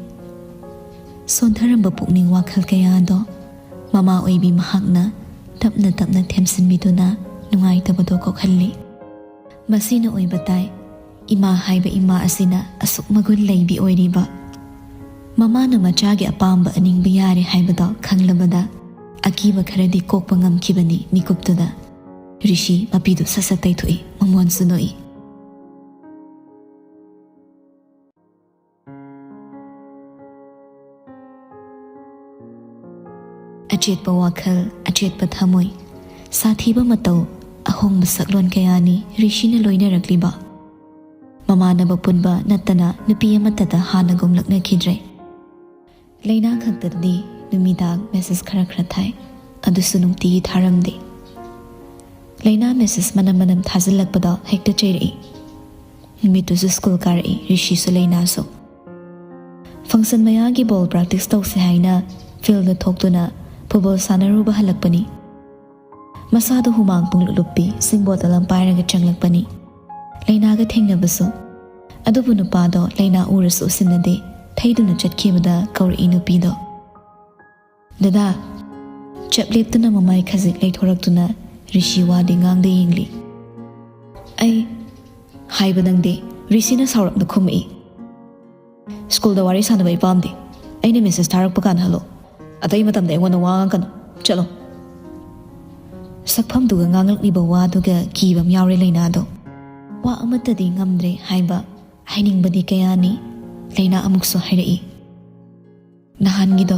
ꯁꯣꯟꯊꯔꯝꯕ ꯄꯨꯛꯅꯤꯡ ꯋꯥꯈꯜ ꯀꯌꯥꯗꯣ ꯃꯃꯥ ꯑꯣꯏꯕꯤ ꯃꯍꯥꯛꯅ ꯇꯞꯅ ꯇꯞꯅ ꯊꯦꯝꯖꯤꯟꯕꯤꯗꯨꯅ ꯅꯨꯡꯉꯥꯏꯇꯕꯗꯣ ꯀꯣꯛꯍꯜꯂꯤ꯫ ꯃꯁꯤꯅ ꯑꯣꯏꯕ ꯇꯥꯏ, ꯏꯃꯥ ꯍꯥꯏꯕ ꯏꯃꯥ ꯑꯁꯤꯅ ꯑꯁꯨꯛ ꯃꯒꯨꯟ ꯂꯩꯕꯤ ꯑꯣꯏꯔꯤꯕ꯫ ꯃꯃꯥꯅ ꯃꯆꯥꯒꯤ ꯑꯄꯥꯝꯕ ꯑꯅꯤꯡꯕ ꯌꯥꯔꯦ ꯍꯥꯏꯕꯗꯣ ꯈꯪꯂꯕꯗ ꯑꯀꯤꯕ ꯈꯔꯗꯤ ꯀꯣꯛꯄ ꯉꯝꯈꯤꯕꯅꯤ ꯃꯤꯀꯨꯞꯇꯨꯗ꯫ ꯔꯤꯁꯤ ꯃꯄꯤꯗꯨ ꯁꯠ ꯁꯠ ꯇꯩꯊꯣꯛꯏ, ꯃꯃꯣꯟꯁꯨ ꯅꯣꯛꯏ꯫ ꯑꯆꯦꯠꯄ ꯋꯥꯈꯜ, ꯑꯆꯦꯠꯄ ꯊꯃꯣꯏ, ꯁꯥꯊꯤꯕ ꯃꯇꯧ, ꯑꯍꯣꯡꯕ ꯁꯛꯂꯣꯟ ꯀꯌꯥꯅꯤ ꯔꯤꯁꯤꯅ ꯂꯣꯏꯅꯔꯛꯂꯤꯕ꯫ ꯃꯃꯥꯟꯅꯕ ꯄꯨꯟꯕ ꯅꯠꯇꯅ ꯅꯨꯄꯤ ꯑꯃꯠꯇꯗ ꯍꯥꯟꯅꯒꯨꯝ ꯂꯛꯅꯈꯤꯗ꯭ꯔꯦ꯫ ꯂꯩꯅꯥ ꯈꯛꯇꯗꯤ ꯅꯨꯃꯤꯗꯥꯡ ꯃꯦꯁꯦꯖ ꯈꯔ ꯈꯔ ꯊꯥꯏ, ꯑꯗꯨꯁꯨ ꯅꯨꯡꯇꯤꯒꯤ ꯊꯥꯔꯝꯗꯦ꯫ ꯂꯩꯅꯥ ꯃꯦꯁꯦꯖ ꯃꯅꯝ ꯃꯅꯝ ꯊꯥꯖꯤꯜꯂꯛꯄꯗꯣ ꯍꯦꯛꯇ ꯆꯩꯔꯛꯏ꯫ ꯅꯨꯃꯤꯠꯇꯨꯁꯨ ꯁ꯭ꯀꯨꯜ ꯀꯥꯔꯛꯏ ꯔꯤꯁꯤꯁꯨ ꯂꯩꯅꯥꯁꯨ꯫ ꯐꯪꯁꯟ ꯃꯌꯥꯒꯤ ꯕꯣꯜ ꯄ꯭ꯔꯥꯛꯇꯤꯁ ꯇꯧꯁꯦ ꯍꯥꯏꯅ ꯐꯤꯜꯗ ꯊꯣꯛꯇꯨꯅ ꯐꯨꯠꯕꯣꯜ ꯁꯥꯟꯅꯔꯨꯕ ꯍꯜꯂꯛꯄꯅꯤ꯫ ꯃꯁꯥꯗꯣ ꯍꯨꯃꯥꯡ ꯄꯨꯡꯂꯨꯞ ꯂꯨꯞꯄꯤ, ꯏꯁꯤꯡ ꯕꯣꯇꯜ ꯑꯃ ꯄꯥꯏꯔꯒ ꯆꯪꯂꯛꯄꯅꯤ꯫ ꯂꯩꯅꯥꯒ ꯊꯦꯡꯅꯕꯁꯨ꯫ ꯑꯗꯨꯕꯨ ꯅꯨꯄꯥꯗꯣ ꯂꯩꯅꯥ ꯎꯔꯁꯨ ꯎꯁꯤꯟꯅꯗꯦ, ꯊꯩꯗꯨꯅ ꯆꯠꯈꯤꯕꯗ ꯀꯧꯔꯛꯏ ꯅꯨꯄꯤꯗꯣ꯫ "ꯗꯗꯥ!" ꯆꯞ ꯂꯦꯞꯇꯨꯅ ꯃꯃꯥꯏ ꯈꯖꯤꯛ ꯂꯩꯊꯣꯔꯛꯇꯨꯅ ꯔꯤꯁꯤ ꯋꯥꯗꯤ ꯉꯥꯡꯗ ꯌꯦꯡꯂꯤ꯫ "ꯑꯩ" ꯍꯥꯏꯕ ꯅꯪꯗꯦ, ꯔꯤꯁꯤꯅ ꯁꯥꯎꯔꯞꯅ ꯈꯨꯝꯃꯛꯏ꯫ "ꯁ꯭ꯀꯨꯜꯗ ꯋꯥꯔꯤ ꯁꯥꯟꯅꯕ ꯑꯩ ꯄꯥꯝꯗꯦ꯫ ꯑꯩꯅ ꯃꯦꯁꯦꯖ ꯊꯥꯔꯛꯄ ꯀꯥꯟꯗ ꯍꯜꯂꯣ꯫ ꯑꯇꯩ ꯃꯇꯝꯗ ꯑꯩꯉꯣꯟꯗ ꯋꯥ ꯉꯥꯡꯒꯅꯨ꯫ ꯆꯠꯂꯣ꯫" ꯁꯛꯐꯝꯗꯨꯒ ꯉꯥꯡꯂꯛꯂꯤꯕ ꯋꯥꯗꯨꯒ ꯀꯤꯕ ꯑꯃ ꯌꯥꯎꯔꯦ ꯂꯩꯅꯥꯗꯣ꯫ ꯋꯥ ꯑꯃꯠꯇꯗꯤ ꯉꯝꯗ꯭ꯔꯦ ꯍꯥꯏꯕ, ꯍꯥꯏꯅꯤꯡꯕꯗꯤ ꯀꯌꯥꯅꯤ꯫ ꯂꯩꯅꯥ ꯑꯃꯨꯛꯁꯨ ꯍꯥꯏꯔꯛꯏ꯫ "ꯅꯍꯥꯟꯒꯤꯗꯣ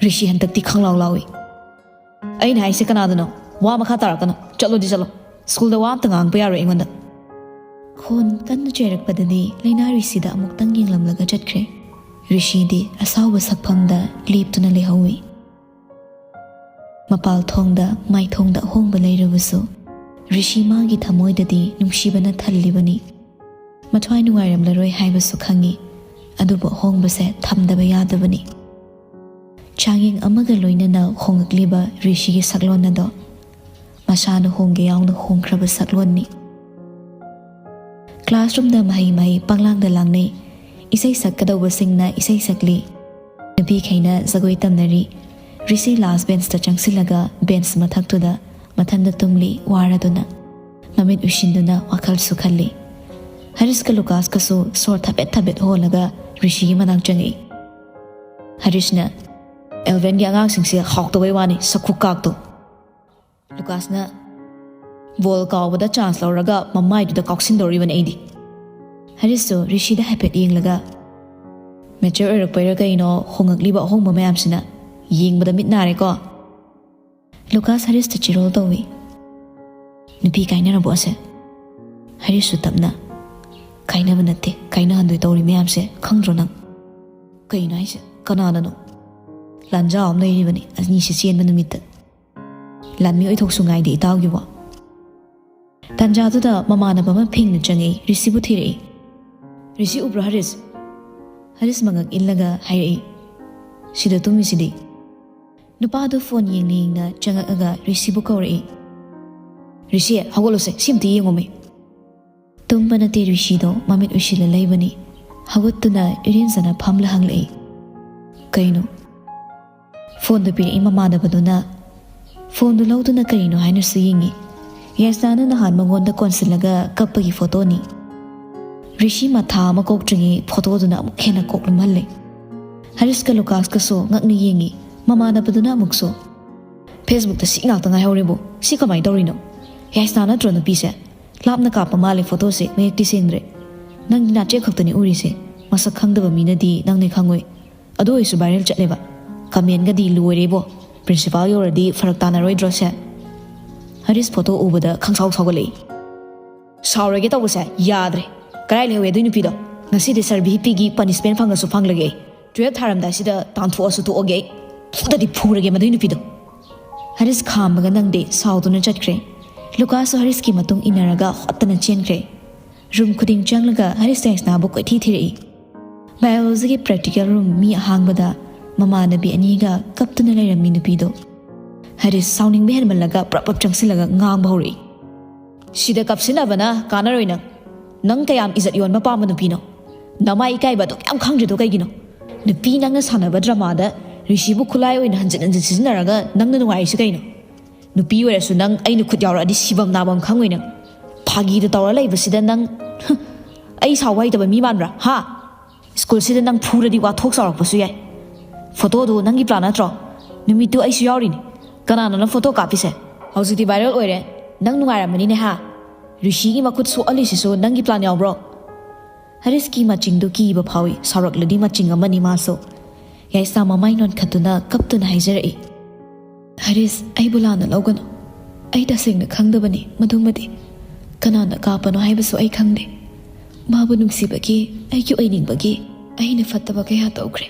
ꯔꯤꯁꯤ ꯍꯟꯗꯛꯇꯤ ꯈꯪꯂꯥꯎ ꯂꯥꯎꯏ꯫" "ꯑꯩꯅ ꯍꯥꯏꯁꯦ ꯀꯅꯥꯗꯅꯣ? ꯋꯥ ꯃꯈꯥ ꯇꯥꯔꯛꯀꯅꯨ꯫ ꯆꯠꯂꯣꯗꯤ ꯆꯠꯂꯣ꯫ ꯁ꯭ꯀꯨꯜꯗ ꯋꯥ ꯑꯝꯇ ꯉꯥꯡꯕ ꯌꯥꯔꯣꯏ ꯑꯩꯉꯣꯟꯗ꯫" ꯈꯣꯟ ꯀꯟꯅ ꯆꯩꯔꯛꯄꯗꯗꯤ ꯂꯩꯅꯥ ꯔꯤꯁꯤꯗ ꯑꯃꯨꯛꯇꯪ ꯌꯦꯡꯂꯝꯂꯒ ꯆꯠꯈ꯭ꯔꯦ꯫ ꯔꯤꯁꯤꯗꯤ ꯑꯁꯥꯎꯕ ꯁꯛꯐꯝꯗ ꯂꯦꯞꯇꯨꯅ ꯂꯩꯍꯧꯏ꯫ ꯃꯄꯥꯜ ꯊꯣꯡꯗ, ꯃꯥꯏꯊꯣꯡꯗ ꯑꯍꯣꯡꯕ ꯂꯩꯔꯕꯁꯨ, ꯔꯤꯁꯤ ꯃꯥꯒꯤ ꯊꯃꯣꯏꯗꯗꯤ ꯅꯨꯡꯁꯤꯕꯅ ꯊꯜꯂꯤꯕꯅꯤ꯫ ꯃꯊ꯭ꯋꯥꯏ ꯅꯨꯡꯉꯥꯏꯔꯝꯂꯔꯣꯏ ꯍꯥꯏꯕꯁꯨ ꯈꯪꯏ, ꯑꯗꯨꯕꯨ ꯑꯍꯣꯡꯕꯁꯦ ꯊꯝꯗꯕ ꯌꯥꯗꯕꯅꯤ꯫ ꯆꯥꯡꯌꯦꯡ ꯑꯃꯒ ꯂꯣꯏꯅꯅ ꯍꯣꯡꯂꯛꯂꯤꯕ ꯔꯤꯁꯤꯒꯤ ꯁꯛꯂꯣꯟ ꯑꯗꯣ ꯃꯁꯥꯅ ꯍꯣꯡꯒꯦ ꯌꯥꯎꯅ ꯍꯣꯡꯈ꯭ꯔꯕ ꯁꯛꯂꯣꯟꯅꯤ꯫ ꯀ꯭ꯂꯥꯁꯔꯨꯝꯗ ꯃꯍꯩ ꯃꯍꯩ ꯄꯪꯂꯥꯡꯗ ꯂꯥꯡꯅꯩ꯫ ꯏꯁꯩ ꯁꯛꯀꯗꯧꯕꯁꯤꯡꯅ ꯏꯁꯩ ꯁꯛꯂꯤ꯫ ꯅꯨꯄꯤꯈꯩꯅ ꯖꯒꯣꯏ ꯇꯝꯅꯔꯤ꯫ ꯔꯤꯁꯤ ꯂꯥꯁ ꯕꯦꯟꯁꯇ ꯆꯪꯁꯤꯜꯂꯒ ꯕꯦꯟꯁ ꯃꯊꯛꯇꯨꯗ ꯃꯊꯟꯗ ꯇꯨꯝꯂꯤ, ꯋꯥꯔꯗꯨꯅ꯫ ꯃꯃꯤꯠ ꯎꯏꯁꯤꯟꯗꯨꯅ ꯋꯥꯈꯜꯁꯨ ꯈꯜꯂꯤ꯫ ꯍꯔꯤꯁꯀ ꯂꯨꯀꯥꯁꯀꯁꯨ ꯁꯣꯔ ꯊꯕꯦꯠ ꯊꯕꯦꯠ ꯍꯣꯜꯂꯒ ꯔꯤꯁꯤꯒꯤ ꯃꯅꯥꯛ ꯆꯪꯉꯛꯏ꯫ ꯍꯔꯤꯁꯅ, "ꯑꯦꯜꯚꯦꯟꯒꯤ ꯑꯉꯥꯡꯁꯤꯡꯁꯦ ꯍꯥꯎꯇꯕꯩ ꯋꯥꯅꯤ, ꯁꯛꯈꯨ ꯀꯥꯛꯇꯣ"꯫ ꯂꯨꯀꯥꯁꯅ, "ꯕꯣꯜ ꯀꯥꯎꯕꯗ ꯆꯥꯟꯁ ꯂꯧꯔꯒ ꯃꯃꯥꯏꯗꯨꯗ ꯀꯥꯎꯁꯤꯟꯗꯧꯔꯤꯕꯅꯤ ꯑꯩꯗꯤ"꯫ ꯍꯔꯤꯁꯁꯨ ꯔꯤꯁꯤꯗ ꯍꯥꯏꯐꯦꯠ ꯌꯦꯡꯂꯒ, "ꯃꯦꯆꯔ ꯑꯣꯏꯔꯛꯄꯩꯔꯥ ꯀꯩꯅꯣ, ꯍꯣꯡꯉꯛꯂꯤꯕ ꯑꯍꯣꯡꯕ ꯃꯌꯥꯝꯁꯤꯅ ꯌꯦꯡꯕꯗ ꯃꯤꯠ ꯅꯥꯔꯦꯀꯣ"꯫ ꯂꯨꯀꯥꯁ ꯍꯔꯤꯁꯇ ꯆꯤꯔꯣꯜ ꯇꯧꯏ꯫ "ꯅꯨꯄꯤ ꯀꯥꯏꯅꯔꯕꯣ ꯑꯁꯦ?" ꯍꯔꯤꯁꯁꯨ ꯇꯞꯅ, "ꯀꯥꯏꯅꯕ ꯅꯠꯇꯦ, ꯀꯥꯏꯅꯍꯟꯗꯣꯏ ꯇꯧꯔꯤ ꯃꯌꯥꯝꯁꯦ ꯈꯪꯗ꯭ꯔꯣ ꯅꯪ?" "ꯀꯩꯅꯣ ꯍꯥꯏꯁꯦ? ꯀꯅꯥꯅꯅꯣ?" "ꯂꯥꯟꯖꯥꯎ ꯑꯃ ꯂꯩꯔꯤꯕꯅꯤ ꯑꯅꯤꯁꯦ ꯆꯦꯟꯕ ꯅꯨꯃꯤꯠꯇ꯫ ꯂꯥꯟꯃꯤ ꯑꯣꯏꯊꯣꯛꯁꯨ ꯉꯥꯏꯗꯦ ꯏꯇꯥꯎꯒꯤꯕꯣ"꯫ ꯇꯥꯟꯖꯥꯗꯨꯗ ꯃꯃꯥꯟꯅꯕ ꯑꯃ ꯐꯤꯡꯅ ꯆꯪꯉꯛꯏ, ꯔꯤꯁꯤꯕꯨ ꯊꯤꯔꯛꯏ꯫ "ꯔꯤꯁꯤ ꯎꯕ꯭ꯔꯣ ꯍꯔꯤꯁ?" ꯍꯔꯤꯁ ꯃꯉꯛ ꯏꯜꯂꯒ ꯍꯥꯏꯔꯛꯏ, "ꯁꯤꯗ ꯇꯨꯝꯃꯤꯁꯤꯗꯤ"꯫ ꯅꯨꯄꯥꯗꯨ ꯐꯣꯟ ꯌꯦꯡꯅ ꯌꯦꯡꯅ ꯆꯪꯉꯛꯑꯒ ꯔꯤꯁꯤꯕꯨ ꯀꯧꯔꯛꯏ꯫ "ꯔꯤꯁꯤ, ꯍꯧꯒꯠꯂꯣꯁꯦ, ꯁꯤ ꯑꯝꯇ ꯌꯦꯡꯉꯣꯃꯤ"꯫ ꯇꯨꯝꯕ ꯅꯠꯇꯦ ꯔꯤꯁꯤꯗꯣ, ꯃꯃꯤꯠ ꯎꯏꯁꯤꯜꯂ ꯂꯩꯕꯅꯤ꯫ ꯍꯧꯒꯠꯇꯨꯅ ꯏꯔꯦꯟꯖꯅ ꯐꯝꯂ ꯍꯪꯂꯛꯏ, "ꯀꯩꯅꯣ?" ꯐꯣꯟꯗꯨ ꯄꯤꯔꯛꯏ ꯃꯃꯥꯟꯅꯕꯗꯨꯅ꯫ ꯐꯣꯟꯗꯨ ꯂꯧꯗꯨꯅ ꯀꯔꯤꯅꯣ ꯍꯥꯏꯅꯁꯨ ꯌꯦꯡꯉꯤ꯫ ꯌꯥꯏꯁꯅꯥꯅ ꯅꯍꯥꯟ ꯃꯉꯣꯟꯗ ꯀꯣꯟꯁꯤꯜꯂꯒ ꯀꯞꯄꯒꯤ ꯐꯣꯇꯣꯅꯤ꯫ ꯔꯤꯁꯤ ꯃꯊꯥ ꯑꯃ ꯀꯣꯛꯇ꯭ꯔꯤꯉꯩ ꯐꯣꯇꯣꯗꯨꯅ ꯑꯃꯨꯛ ꯍꯦꯟꯅ ꯀꯣꯛ ꯂꯨꯝꯍꯜꯂꯦ꯫ ꯍꯔꯤꯁꯀ ꯂꯨꯀꯥꯁꯀꯁꯨ ꯉꯛꯅ ꯌꯦꯡꯉꯤ꯫ ꯃꯃꯥꯟꯅꯕꯗꯨꯅ ꯑꯃꯨꯛꯁꯨ, "ꯐꯦꯁꯕꯨꯛꯇ ꯁꯤ ꯉꯥꯛꯇ ꯉꯥꯏꯍꯧꯔꯤꯕꯣ? ꯁꯤ ꯀꯃꯥꯏꯅ ꯇꯧꯔꯤꯅꯣ? ꯌꯥꯏꯁꯅꯥ ꯅꯠꯇ꯭ꯔꯣ ꯅꯨꯄꯤꯁꯦ? ꯂꯥꯞꯅ ꯀꯥꯞꯄ ꯃꯥꯜꯂꯦ ꯐꯣꯇꯣꯁꯦ, ꯃꯌꯦꯛꯇꯤ ꯁꯦꯡꯗ꯭ꯔꯦ꯫ ꯅꯪꯗꯤ ꯅꯥꯆꯦꯛ ꯈꯛꯇꯅꯤ ꯎꯔꯤꯁꯦ꯫ ꯃꯁꯛ ꯈꯪꯗꯕ ꯃꯤꯅꯗꯤ ꯅꯪꯅꯦ ꯈꯪꯉꯣꯏ꯫ ꯑꯗꯨ ꯑꯣꯏꯔꯁꯨ ꯚꯥꯏꯔꯦꯜ ꯆꯠꯂꯦꯕ꯫ ꯀꯃꯦꯟꯒꯗꯤ ꯂꯣꯏꯔꯦꯕꯣ꯫ ꯄ꯭ꯔꯤꯟꯁꯤꯄꯥꯜ ꯌꯧꯔꯗꯤ ꯐꯔꯛ ꯇꯥꯅꯔꯣꯏꯗ꯭ꯔꯣ ꯁꯦ?" ꯍꯔꯤꯁ ꯐꯣꯇꯣ ꯎꯕꯗ ꯈꯪꯁꯥꯎ ꯁꯥꯎꯒꯠꯂꯛꯏ꯫ "ꯁꯥꯎꯔꯒꯦ ꯇꯧꯕꯁꯦ ꯌꯥꯗ꯭ꯔꯦ꯫ ꯀꯗꯥꯏ ꯂꯩꯍꯧꯋꯦ ꯑꯗꯨꯏ ꯅꯨꯄꯤꯗꯣ? ꯉꯁꯤꯗꯤ ꯁꯥꯔ ꯚꯤ ꯄꯤꯒꯤ ꯄꯅꯤꯁꯃꯦꯟ ꯐꯪꯉꯁꯨ ꯐꯪꯂꯒꯦ ꯑꯩ꯫ ꯇꯨꯌꯦꯜꯞ ꯊꯥꯔꯝꯗꯥꯏꯁꯤꯗ ꯇꯥꯟꯊꯣꯛꯑꯁꯨ ꯇꯣꯛꯑꯒꯦ ꯑꯩ꯫ ꯐꯨꯗꯗꯤ ꯐꯨꯔꯒꯦ ꯃꯗꯨꯏ ꯅꯨꯄꯤꯗꯣ"꯫ ꯍꯔꯤꯁ ꯈꯥꯝꯕꯒ ꯅꯪꯗꯦ, ꯁꯥꯎꯗꯨꯅ ꯆꯠꯈ꯭ꯔꯦ꯫ ꯂꯨꯀꯥꯁꯁꯨ ꯍꯔꯤꯁꯀꯤ ꯃꯇꯨꯡ ꯏꯟꯅꯔꯒ ꯍꯣꯠꯇꯅ ꯆꯦꯟꯈ꯭ꯔꯦ꯫ ꯔꯨꯝ ꯈꯨꯗꯤꯡ ꯆꯪꯂꯒ ꯍꯔꯤꯁ ꯌꯥꯏꯁꯅꯥꯕꯨ ꯀꯣꯏꯊꯤ ꯊꯤꯔꯛꯏ꯫ ꯕꯥꯏꯑꯣꯂꯣꯖꯤꯒꯤ ꯄ꯭ꯔꯦꯛꯇꯤꯀꯦꯜ ꯔꯨꯝ ꯃꯤ ꯑꯍꯥꯡꯕꯗ ꯃꯃꯥꯟꯅꯕꯤ ꯑꯅꯤꯒ ꯀꯞꯇꯨꯅ ꯂꯩꯔꯝꯃꯤ ꯅꯨꯄꯤꯗꯣ꯫ ꯍꯔꯤꯁ ꯁꯥꯎꯅꯤꯡꯕ ꯍꯦꯟꯃꯜꯂꯒ ꯄ꯭ꯔꯞ ꯄ꯭ꯔꯞ ꯆꯪꯁꯤꯜꯂꯒ ꯉꯥꯡꯕ ꯍꯧꯔꯛꯏ꯫ "ꯁꯤꯗ ꯀꯞꯁꯤꯟꯅꯕꯅ ꯀꯥꯟꯅꯔꯣꯏ ꯅꯪ꯫ ꯅꯪ ꯀꯌꯥꯝ ꯏꯖꯠ ꯌꯣꯟꯕ ꯄꯥꯝꯕ ꯅꯨꯄꯤꯅꯣ? ꯅꯃꯥꯏ ꯏꯀꯥꯏꯕ ꯑꯗꯨꯛ ꯌꯥꯝ ꯈꯪꯗ꯭ꯔꯤꯗꯣ ꯀꯩꯒꯤꯅꯣ? ꯅꯨꯄꯤ ꯅꯪꯅ ꯁꯥꯟꯅꯕ ꯗ꯭ꯔꯃꯥꯗ ꯔꯤꯁꯤꯕꯨ ꯈꯨꯠꯂꯥꯏ ꯑꯣꯏꯅ ꯍꯟꯖꯤꯟ ꯍꯟꯖꯤꯟ ꯁꯤꯖꯤꯟꯅꯔꯒ ꯅꯪꯅ ꯅꯨꯡꯉꯥꯏꯔꯤꯁꯤ ꯀꯩꯅꯣ? ꯅꯨꯄꯤ ꯑꯣꯏꯔꯁꯨ ꯅꯪ ꯑꯩꯅ ꯈꯨꯠ ꯌꯥꯎꯔꯛꯑꯗꯤ ꯁꯤꯐꯝ ꯅꯥꯐꯝ ꯈꯪꯉꯣꯏ ꯅꯪ꯫ ꯐꯥꯒꯤꯗ ꯇꯧꯔ ꯂꯩꯕꯁꯤꯗ ꯅꯪ, ꯍ, ꯑꯩ ꯁꯥꯎꯕ ꯍꯩꯇꯕ ꯃꯤ ꯃꯥꯟꯕ꯭ꯔꯥ? ꯍꯥ? ꯁ꯭ꯀꯨꯜꯁꯤꯗ ꯅꯪ ꯐꯨꯔꯗꯤ ꯋꯥꯊꯣꯛ ꯆꯥꯎꯔꯛꯄꯁꯨ ꯌꯥꯏ꯫ ꯐꯣꯇꯣꯗꯨ ꯅꯪꯒꯤ ꯄ꯭ꯂꯥꯟ ꯅꯠꯇ꯭ꯔꯣ? ꯅꯨꯃꯤꯠꯇꯨ ꯑꯩꯁꯨ ꯌꯥꯎꯔꯤꯅꯤ꯫ ꯀꯅꯥꯅꯣ ꯅꯪ ꯐꯣꯇꯣ ꯀꯥꯞꯄꯤꯁꯦ? ꯍꯧꯖꯤꯛꯇꯤ ꯚꯥꯏꯔꯦꯜ ꯑꯣꯏꯔꯦ꯫ ꯅꯪ ꯅꯨꯡꯉꯥꯏꯔꯝꯃꯅꯤꯅꯦ ꯍꯥ? ꯔꯤꯁꯤꯒꯤ ꯃꯈꯨꯠ ꯁꯣꯛꯍꯜꯂꯤꯁꯤꯁꯨ ꯅꯪꯒꯤ ꯄ꯭ꯂꯥꯟ ꯌꯥꯎꯕ꯭ꯔꯣ?" ꯍꯔꯤꯁꯀꯤ ꯃꯆꯤꯡꯗꯨ ꯀꯤꯕ ꯐꯥꯎꯏ꯫ ꯁꯥꯎꯔꯛꯂꯗꯤ ꯃꯆꯤꯡ ꯑꯃꯅꯤ ꯃꯥꯁꯨ꯫ ꯌꯥꯏꯁꯅꯥ ꯃꯃꯥꯏ ꯅꯣꯟꯈꯠꯇꯨꯅ ꯀꯞꯇꯨꯅ ꯍꯥꯏꯖꯔꯛꯏ, "ꯍꯔꯤꯁ, ꯑꯩꯕꯨ ꯂꯥꯟꯅ ꯂꯧꯒꯅꯨ꯫ ꯑꯩ ꯇꯁꯦꯡꯅ ꯈꯪꯗꯕꯅꯤ ꯃꯗꯨꯃꯗꯤ꯫ ꯀꯅꯥꯅ ꯀꯥꯞꯄꯅꯣ ꯍꯥꯏꯕꯁꯨ ꯑꯩ ꯈꯪꯗꯦ꯫ ꯃꯥꯕꯨ ꯅꯨꯡꯁꯤꯕꯒꯤ, ꯑꯩꯒꯤ ꯑꯣꯏꯅꯤꯡꯕꯒꯤ ꯑꯩꯅ ꯐꯠꯇꯕ ꯀꯌꯥ ꯇꯧꯈ꯭ꯔꯦ꯫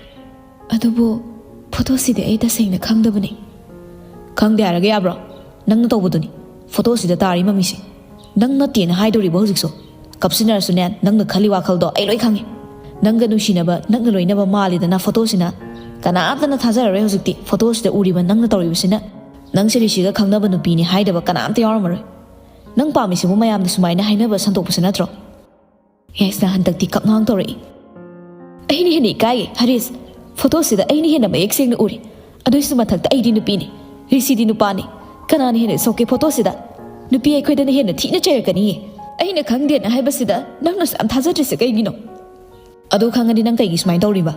ꯑꯗꯨꯕꯨ ꯐꯣꯇꯣꯁꯤꯗꯤ ꯑꯩ ꯇꯁꯦꯡꯅ ꯈꯪꯗꯕꯅꯤ꯫" "ꯈꯪꯗꯦ ꯍꯥꯏꯔꯒ ꯌꯥꯕ꯭ꯔꯣ? ꯅꯪꯅ ꯇꯧꯕꯗꯨꯅꯤ ꯐꯣꯇꯣꯁꯤꯗ ꯇꯥꯔꯤ ꯃꯃꯤꯁꯤ꯫ ꯅꯪ ꯅꯠꯇꯦꯅ ꯍꯥꯏꯗꯣꯔꯤꯕ ꯍꯧꯖꯤꯛꯁꯨ? ꯀꯞꯁꯤꯟꯅꯔꯁꯨꯅꯦ, ꯅꯪꯅ ꯈꯜꯂꯤ ꯋꯥꯈꯜꯗꯣ ꯑꯩ ꯂꯣꯏ ꯈꯪꯉꯤ꯫ ꯅꯪꯒ ꯅꯨꯡꯁꯤꯅꯕ, ꯅꯪꯒ ꯂꯣꯏꯅꯕ ꯃꯥꯜꯂꯤꯗꯅ ꯐꯣꯇꯣꯁꯤꯅ꯫ ꯀꯅꯥꯝꯇꯅ ꯊꯥꯖꯔꯔꯣꯏ ꯍꯧꯖꯤꯛꯇꯤ ꯐꯣꯇꯣꯁꯤꯗ ꯎꯔꯤꯕ ꯅꯪꯅ ꯇꯧꯔꯤꯕꯁꯤꯅ꯫ ꯅꯪꯁꯦ ꯔꯤꯁꯤꯒ ꯈꯪꯅꯕ ꯅꯨꯄꯤꯅꯤ ꯍꯥꯏꯗꯕ ꯀꯅꯥꯝꯇ ꯌꯥꯎꯔꯝꯃꯔꯣꯏ꯫ ꯅꯪ ꯄꯥꯝꯃꯤꯁꯤꯕꯨ ꯃꯌꯥꯝꯅ ꯁꯨꯃꯥꯏꯅ ꯍꯥꯏꯅꯕ ꯁꯟꯗꯣꯛꯄꯁꯤ ꯅꯠꯇ꯭ꯔꯣ?" ꯌꯥꯏꯁꯅꯥ ꯍꯟꯗꯛꯇꯤ ꯀꯞꯉꯥꯡ ꯇꯧꯔꯛꯏ꯫ "ꯑꯩꯅ ꯍꯦꯟꯅ ꯏꯀꯥꯏꯌꯦ ꯍꯔꯤꯁ꯫ ꯐꯣꯇꯣꯁꯤꯗ ꯑꯩꯅ ꯍꯦꯟꯅ ꯃꯌꯦꯛ ꯁꯦꯡꯅ ꯎꯔꯤ꯫ ꯑꯗꯨꯏꯁꯨ ꯃꯊꯛꯇ ꯑꯩꯗꯤ ꯅꯨꯄꯤꯅꯤ, ꯔꯤꯁꯤꯗꯤ ꯅꯨꯄꯥꯅꯤ꯫ ꯀꯅꯥꯅ ꯍꯦꯟꯅ ꯁꯣꯛꯀꯦ ꯐꯣꯇꯣꯁꯤꯗ? ꯅꯨꯄꯤ ꯑꯩꯈꯣꯏꯗꯅ ꯍꯦꯟꯅ ꯊꯤꯅ ꯆꯩꯔꯛꯀꯅꯤꯌꯦ꯫ ꯑꯩꯅ ꯈꯪꯗꯦꯅ ꯍꯥꯏꯕꯁꯤꯗ ꯅꯪꯅꯁꯨ ꯌꯥꯝ ꯊꯥꯖꯗ꯭ꯔꯤꯁꯦ ꯀꯩꯒꯤꯅꯣ?" "ꯑꯗꯨ ꯈꯪꯉꯗꯤ ꯅꯪ ꯀꯩꯒꯤ ꯁꯨꯃꯥꯏꯅ ꯇꯧꯔꯤꯕ?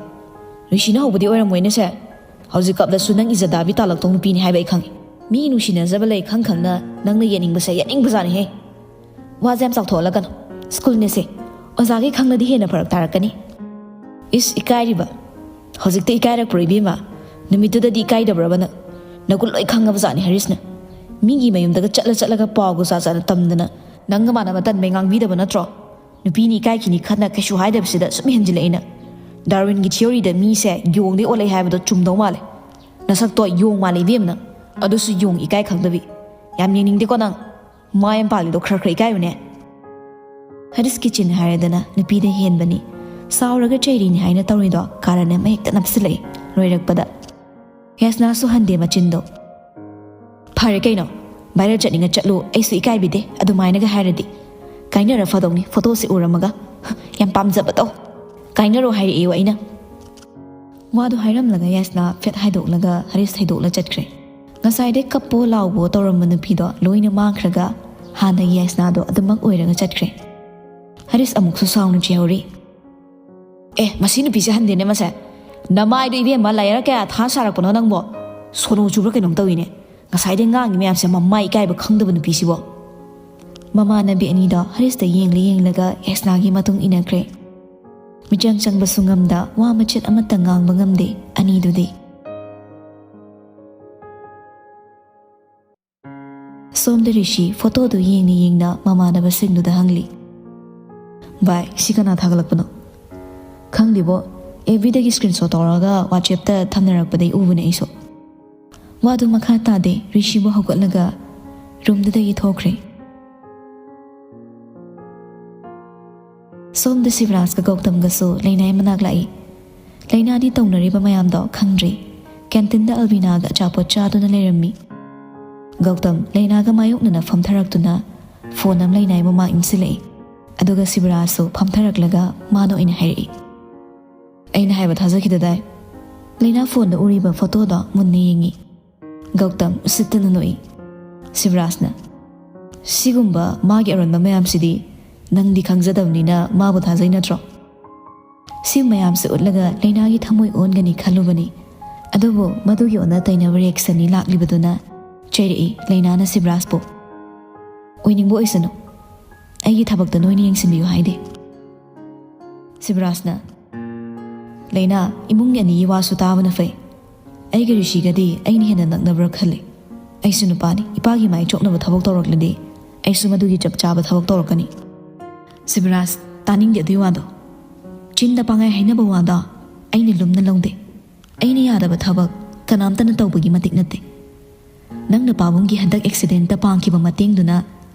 ꯔꯤꯁꯤꯅ ꯍꯧꯕꯗꯤ ꯑꯣꯏꯔꯝꯃꯣꯏꯅꯦꯁꯦ꯫ ꯍꯧꯖꯤꯛ ꯀꯞꯂꯁꯨ ꯅꯪ ꯏꯖꯠ ꯗꯥꯕꯤ ꯇꯥꯜꯂꯛꯇꯧ ꯅꯨꯄꯤꯅꯤ ꯍꯥꯏꯕ ꯑꯩ ꯈꯪꯉꯤ꯫ ꯃꯤ ꯅꯨꯡꯁꯤꯅꯖꯕ ꯂꯩ ꯈꯪ ꯈꯪꯅ ꯅꯪꯅ ꯌꯦꯠꯅꯤꯡꯕꯁꯦ ꯌꯦꯠꯅꯤꯡꯕꯖꯥꯠꯅꯤꯍꯦ꯫ ꯋꯥꯁꯦ ꯌꯥꯝ ꯆꯥꯎꯊꯣꯛꯍꯜꯂꯛꯀꯅꯨ꯫ ꯁ꯭ꯀꯨꯜꯅꯦꯁꯦ꯫ ꯑꯣꯖꯥꯒꯤ ꯈꯪꯅꯗꯤ ꯍꯦꯟꯅ ꯐꯔꯛ ꯇꯥꯔꯛꯀꯅꯤ꯫" "ꯏꯁ, ꯏꯀꯥꯏꯔꯤꯕ? ꯍꯧꯖꯤꯛꯇ ꯏꯀꯥꯏꯔꯛꯄ꯭ꯔꯣ ꯏꯕꯦꯝꯃ? ꯅꯨꯃꯤꯠꯇꯨꯗꯗꯤ ꯏꯀꯥꯏꯗꯕ꯭ꯔꯕ ꯅꯪ? ꯅꯒꯨꯟ ꯂꯣꯏ ꯈꯪꯉꯕꯖꯥꯠꯅꯤ ꯍꯔꯤꯁꯅ꯫ ꯃꯤꯒꯤ ꯃꯌꯨꯝꯗꯒ ꯆꯠꯂ ꯆꯠꯂꯒ ꯄꯥꯎꯒ ꯆꯥ ꯆꯥꯅ ꯇꯝꯗꯅ ꯅꯪꯒ ꯃꯥꯟꯅꯕ ꯇꯟꯕꯩ ꯉꯥꯡꯕꯤꯗꯕ ꯅꯠꯇ꯭ꯔꯣ? ꯅꯨꯄꯤꯅ ꯏꯀꯥꯏꯈꯤꯅꯤ ꯈꯟꯅ ꯀꯩꯁꯨ ꯍꯥꯏꯗꯕꯁꯤꯗ ꯁꯨꯝ ꯍꯦꯟꯖꯤꯜꯂꯛꯏꯅ꯫ ꯗꯥꯔꯋꯤꯟꯒꯤ ꯊꯤꯑꯣꯔꯤꯗ ꯃꯤꯁꯦ ꯌꯣꯡꯗꯩ ꯑꯣꯜꯂꯛꯏ ꯍꯥꯏꯕꯗꯣ ꯆꯨꯝꯗꯧ ꯃꯥꯜꯂꯦ꯫ ꯅꯁꯛꯇꯣ ꯌꯣꯡ ꯃꯥꯜꯂꯦ ꯏꯕꯦꯝꯃ ꯅꯪ꯫ ꯑꯗꯨꯁꯨ ꯌꯣꯡ ꯏꯀꯥꯏ ꯈꯪꯗꯕꯤ꯫ ꯌꯥꯝ ꯌꯦꯡꯅꯤꯡꯗꯦꯀꯣ ꯅꯪ꯫ ꯃꯥꯏ ꯌꯥꯝ ꯄꯥꯜꯂꯤꯗꯣ ꯈꯔ ꯈꯔ ꯏꯀꯥꯏꯌꯨꯅꯦ꯫" ꯍꯔꯤꯁꯀꯤ ꯆꯤꯟ ꯍꯥꯏꯔꯦꯗꯅ ꯅꯨꯄꯤꯗ ꯍꯦꯟꯕꯅꯤ꯫ ꯁꯥꯎꯔꯒ ꯆꯩꯔꯤꯅꯤ ꯍꯥꯏꯅ ꯇꯧꯔꯤꯗꯣ ꯀꯥꯔꯟ ꯑꯃ ꯍꯦꯛꯇ ꯅꯞꯁꯤꯜꯂꯛꯏ꯫ ꯂꯣꯏꯔꯛꯄꯗ ꯌꯥꯏꯁꯅꯥꯁꯨ ꯍꯟꯗꯦ ꯃꯆꯤꯟꯗꯣ꯫ "ꯐꯔꯦ ꯀꯩꯅꯣ, viral ꯆꯠꯅꯤꯡꯉ ꯆꯠꯂꯨ, ꯑꯩꯁꯨ ꯏꯀꯥꯏꯕꯤꯗꯦ ꯑꯗꯨꯃꯥꯏꯅꯒ ꯍꯥꯏꯔꯗꯤ꯫ ꯀꯥꯏꯅꯔ ꯐꯗꯧꯅꯤ, ꯐꯣꯇꯣꯁꯦ ꯎꯔꯝꯃꯒ꯫ ꯌꯥꯝ ꯄꯥꯝꯖꯕ ꯇꯧ꯫ ꯀꯥꯏꯅꯔꯣ ꯍꯥꯏꯔꯛꯑꯦꯌꯣ ꯑꯩꯅ"꯫ ꯋꯥꯗꯣ ꯍꯥꯏꯔꯝꯂꯒ ꯌꯥꯏꯁꯅꯥ ꯐꯦꯠ ꯍꯥꯏꯗꯣꯛꯂꯒ ꯍꯔꯤꯁ ꯊꯩꯗꯣꯛꯂ ꯆꯠꯈ꯭ꯔꯦ꯫ ꯉꯁꯥꯏꯗꯩ ꯀꯞꯄꯣ ꯂꯥꯎꯕꯣ ꯇꯧꯔꯝꯕ ꯅꯨꯄꯤꯗꯣ ꯂꯣꯏꯅ ꯃꯥꯡꯈ꯭ꯔꯒ ꯍꯥꯟꯅꯒꯤ ꯌꯥꯏꯁꯅꯥꯗꯣ ꯑꯗꯨꯃꯛ ꯑꯣꯏꯔꯒ ꯆꯠꯈ꯭ꯔꯦ꯫ ꯍꯔꯤꯁ ꯑꯃꯨꯛꯁꯨ ꯁꯥꯎꯅ ꯆꯦꯍꯧꯔꯤ꯫ "ꯑꯦ, ꯃꯁꯤ ꯅꯨꯄꯤꯁꯦ ꯍꯟꯗꯦꯅꯦ ꯃꯁꯦ꯫ ꯅꯃꯥꯏꯗꯣ ꯏꯕꯦꯝꯃ, ꯂꯥꯏꯌꯔ ꯀꯌꯥ ꯊꯥ ꯁꯥꯔꯛꯄꯅꯣ ꯅꯪꯕꯣ? ꯁꯣꯅꯣ ꯆꯨꯕ꯭ꯔꯥ ꯀꯩꯅꯣꯝ ꯇꯧꯏꯅꯦ꯫ ꯉꯁꯥꯏꯗꯩ ꯉꯥꯡꯉꯤ ꯃꯌꯥꯝꯁꯦ ꯃꯃꯥꯏ ꯏꯀꯥꯏꯕ ꯈꯪꯗꯕ ꯅꯨꯄꯤꯁꯤꯕꯣ"꯫ ꯃꯃꯥꯟꯅꯕꯤ ꯑꯅꯤꯗꯣ ꯍꯔꯤꯁꯇ ꯌꯦꯡꯂ ꯌꯦꯡꯂꯒ ꯌꯥꯏꯁꯅꯥꯒꯤ ꯃꯇꯨꯡ ꯏꯟꯅꯈ꯭ꯔꯦ꯫ ꯃꯤꯆꯪ ꯆꯪꯕꯁꯨ ꯉꯝꯗ, ꯋꯥ ꯃꯆꯦꯠ ꯑꯃꯠꯇ ꯉꯥꯡꯕ ꯉꯝꯗꯦ ꯑꯅꯤꯗꯨꯗꯤ꯫ ꯁꯣꯝꯗ ꯔꯤꯁꯤ ꯐꯣꯇꯣꯗꯨ ꯌꯦꯡꯅ ꯌꯦꯡꯅ ꯃꯃꯥꯟꯅꯕꯁꯤꯡꯗꯨꯗ ꯍꯪꯂꯤ꯫ "ꯚꯥꯏ, ꯁꯤ ꯀꯅꯥ ꯊꯥꯒꯠꯂꯛꯄꯅꯣ?" "ꯈꯪꯗꯦꯕꯣ, ꯑꯦꯐ ꯕꯤꯗꯒꯤ screenshot ꯇꯧꯔꯒ WhatsAppꯇ ꯊꯝꯅꯔꯛꯄꯗꯩ ꯎꯕꯅꯦ ꯑꯩꯁꯨ"꯫ ꯋꯥꯗꯨ ꯃꯈꯥ ꯇꯥꯗꯦ, ꯔꯤꯁꯤꯕꯨ ꯍꯧꯒꯠꯂꯒ ꯔꯨꯝꯗꯨꯗꯒꯤ ꯊꯣꯛꯈ꯭ꯔꯦ꯫ ꯁꯣꯝꯗ ꯁꯤꯕꯔꯥꯖꯀ ꯒꯧꯇꯝꯒꯁꯨ ꯂꯩꯅꯥꯏ ꯃꯅꯥꯛ ꯂꯥꯛꯏ꯫ ꯂꯩꯅꯥꯗꯤ ꯇꯧꯅꯔꯤꯕ ꯃꯌꯥꯝꯗꯣ ꯈꯪꯗ꯭ꯔꯤ꯫ ꯀꯦꯟꯇꯤꯟꯗ ꯑꯜꯕꯤꯅꯥꯒ ꯑꯆꯥꯄꯣꯠ ꯆꯥꯗꯨꯅ ꯂꯩꯔꯝꯃꯤ꯫ ꯒꯧꯇꯝ ꯂꯩꯅꯥꯒ ꯃꯥꯌꯣꯛꯅꯅ ꯐꯝꯊꯔꯛꯇꯨꯅ ꯐꯣꯟ ꯑꯃ ꯂꯩꯅꯥꯏ ꯃꯃꯥꯡ ꯏꯟꯁꯤꯜꯂꯛꯏ꯫ ꯑꯗꯨꯒ ꯁꯤꯕꯔꯥꯖꯁꯨ ꯐꯝꯊꯔꯛꯂꯒ ꯃꯥꯅ ꯑꯣꯏꯅ ꯍꯥꯏꯔꯛꯏ꯫ "ꯑꯩꯅ ꯍꯥꯏꯕ ꯊꯥꯖꯈꯤꯗꯗꯥꯏ?" ꯂꯩꯅꯥ ꯐꯣꯟꯗ ꯎꯔꯤꯕ ꯐꯣꯇꯣꯗꯣ ꯃꯨꯟꯅ ꯌꯦꯡꯉꯤ꯫ ꯒꯧꯇꯝ ꯎꯁꯤꯠꯇꯅ ꯅꯣꯛꯏ꯫ ꯁꯤꯕꯔꯥꯖꯅ, "ꯁꯤꯒꯨꯝꯕ ꯃꯥꯒꯤ ꯑꯔꯣꯟꯕ ꯃꯌꯥꯝꯁꯤꯗꯤ ꯅꯪꯗꯤ ꯈꯪꯖꯗꯕꯅꯤꯅ ꯃꯥꯕꯨ ꯊꯥꯖꯩ ꯅꯠꯇ꯭ꯔꯣ?" ꯁꯤ ꯃꯌꯥꯝꯁꯦ ꯎꯠꯂꯒ ꯂꯩꯅꯥꯒꯤ ꯊꯃꯣꯏ ꯑꯣꯟꯒꯅꯤ ꯈꯜꯂꯨꯕꯅꯤ꯫ ꯑꯗꯨꯕꯨ ꯃꯗꯨꯒꯤ ꯑꯣꯟꯅ ꯇꯩꯅꯕ reactionꯅꯤ ꯂꯥꯛꯂꯤꯕꯗꯨꯅ ꯆꯩꯔꯛꯏ ꯂꯩꯅꯥꯅ ꯁꯤꯕꯔꯥꯖꯄꯨ꯫ "ꯑꯣꯏꯅꯤꯡꯕ ꯑꯣꯏꯁꯅꯨ, ꯑꯩꯒꯤ ꯊꯕꯛꯇ ꯅꯣꯏꯅ ꯌꯦꯡꯁꯤꯟꯕꯤꯌꯨ ꯍꯥꯏꯗꯦ"꯫ ꯁꯤꯕꯔꯥꯖꯅ, "ꯂꯩꯅꯥ, ꯏꯃꯨꯡꯒꯤ ꯑꯅꯤꯒꯤ ꯋꯥꯁꯨ ꯇꯥꯕꯅ ꯐꯩ꯫ ꯑꯩꯒ ꯔꯤꯁꯤꯒꯗꯤ ꯑꯩꯅ ꯍꯦꯟꯅ ꯅꯛꯅꯕ꯭ꯔꯥ ꯈꯜꯂꯤ꯫ ꯑꯩꯁꯨ ꯅꯨꯄꯥꯅꯤ, ꯏꯄꯥꯒꯤ ꯃꯥꯏ ꯆꯣꯛꯅꯕ ꯊꯕꯛ ꯇꯧꯔꯛꯂꯗꯤ ꯑꯩꯁꯨ ꯃꯗꯨꯒꯤ ꯆꯞ ꯆꯥꯕ ꯊꯕꯛ ꯇꯧꯔꯛꯀꯅꯤ"꯫ ꯁꯤꯕꯔꯥꯖ, "ꯇꯥꯅꯤꯡꯗꯦ ꯑꯗꯨꯏ ꯋꯥꯗꯣ꯫ ꯆꯤꯟꯗ ꯄꯥꯡꯒꯥꯏ ꯍꯥꯏꯅꯕ ꯋꯥꯗꯣ ꯑꯩꯅ ꯂꯨꯝꯅ ꯂꯧꯗꯦ꯫ ꯑꯩꯅ ꯌꯥꯗꯕ ꯊꯕꯛ ꯀꯅꯥꯝꯇꯅ ꯇꯧꯕꯒꯤ ꯃꯇꯤꯛ ꯅꯠꯇꯦ꯫ ꯅꯪꯅ ꯄꯥꯕꯨꯡꯒꯤ ꯍꯟꯗꯛ accidentꯇ ꯄꯥꯡꯈꯤꯕ ꯃꯇꯦꯡꯗꯨꯅ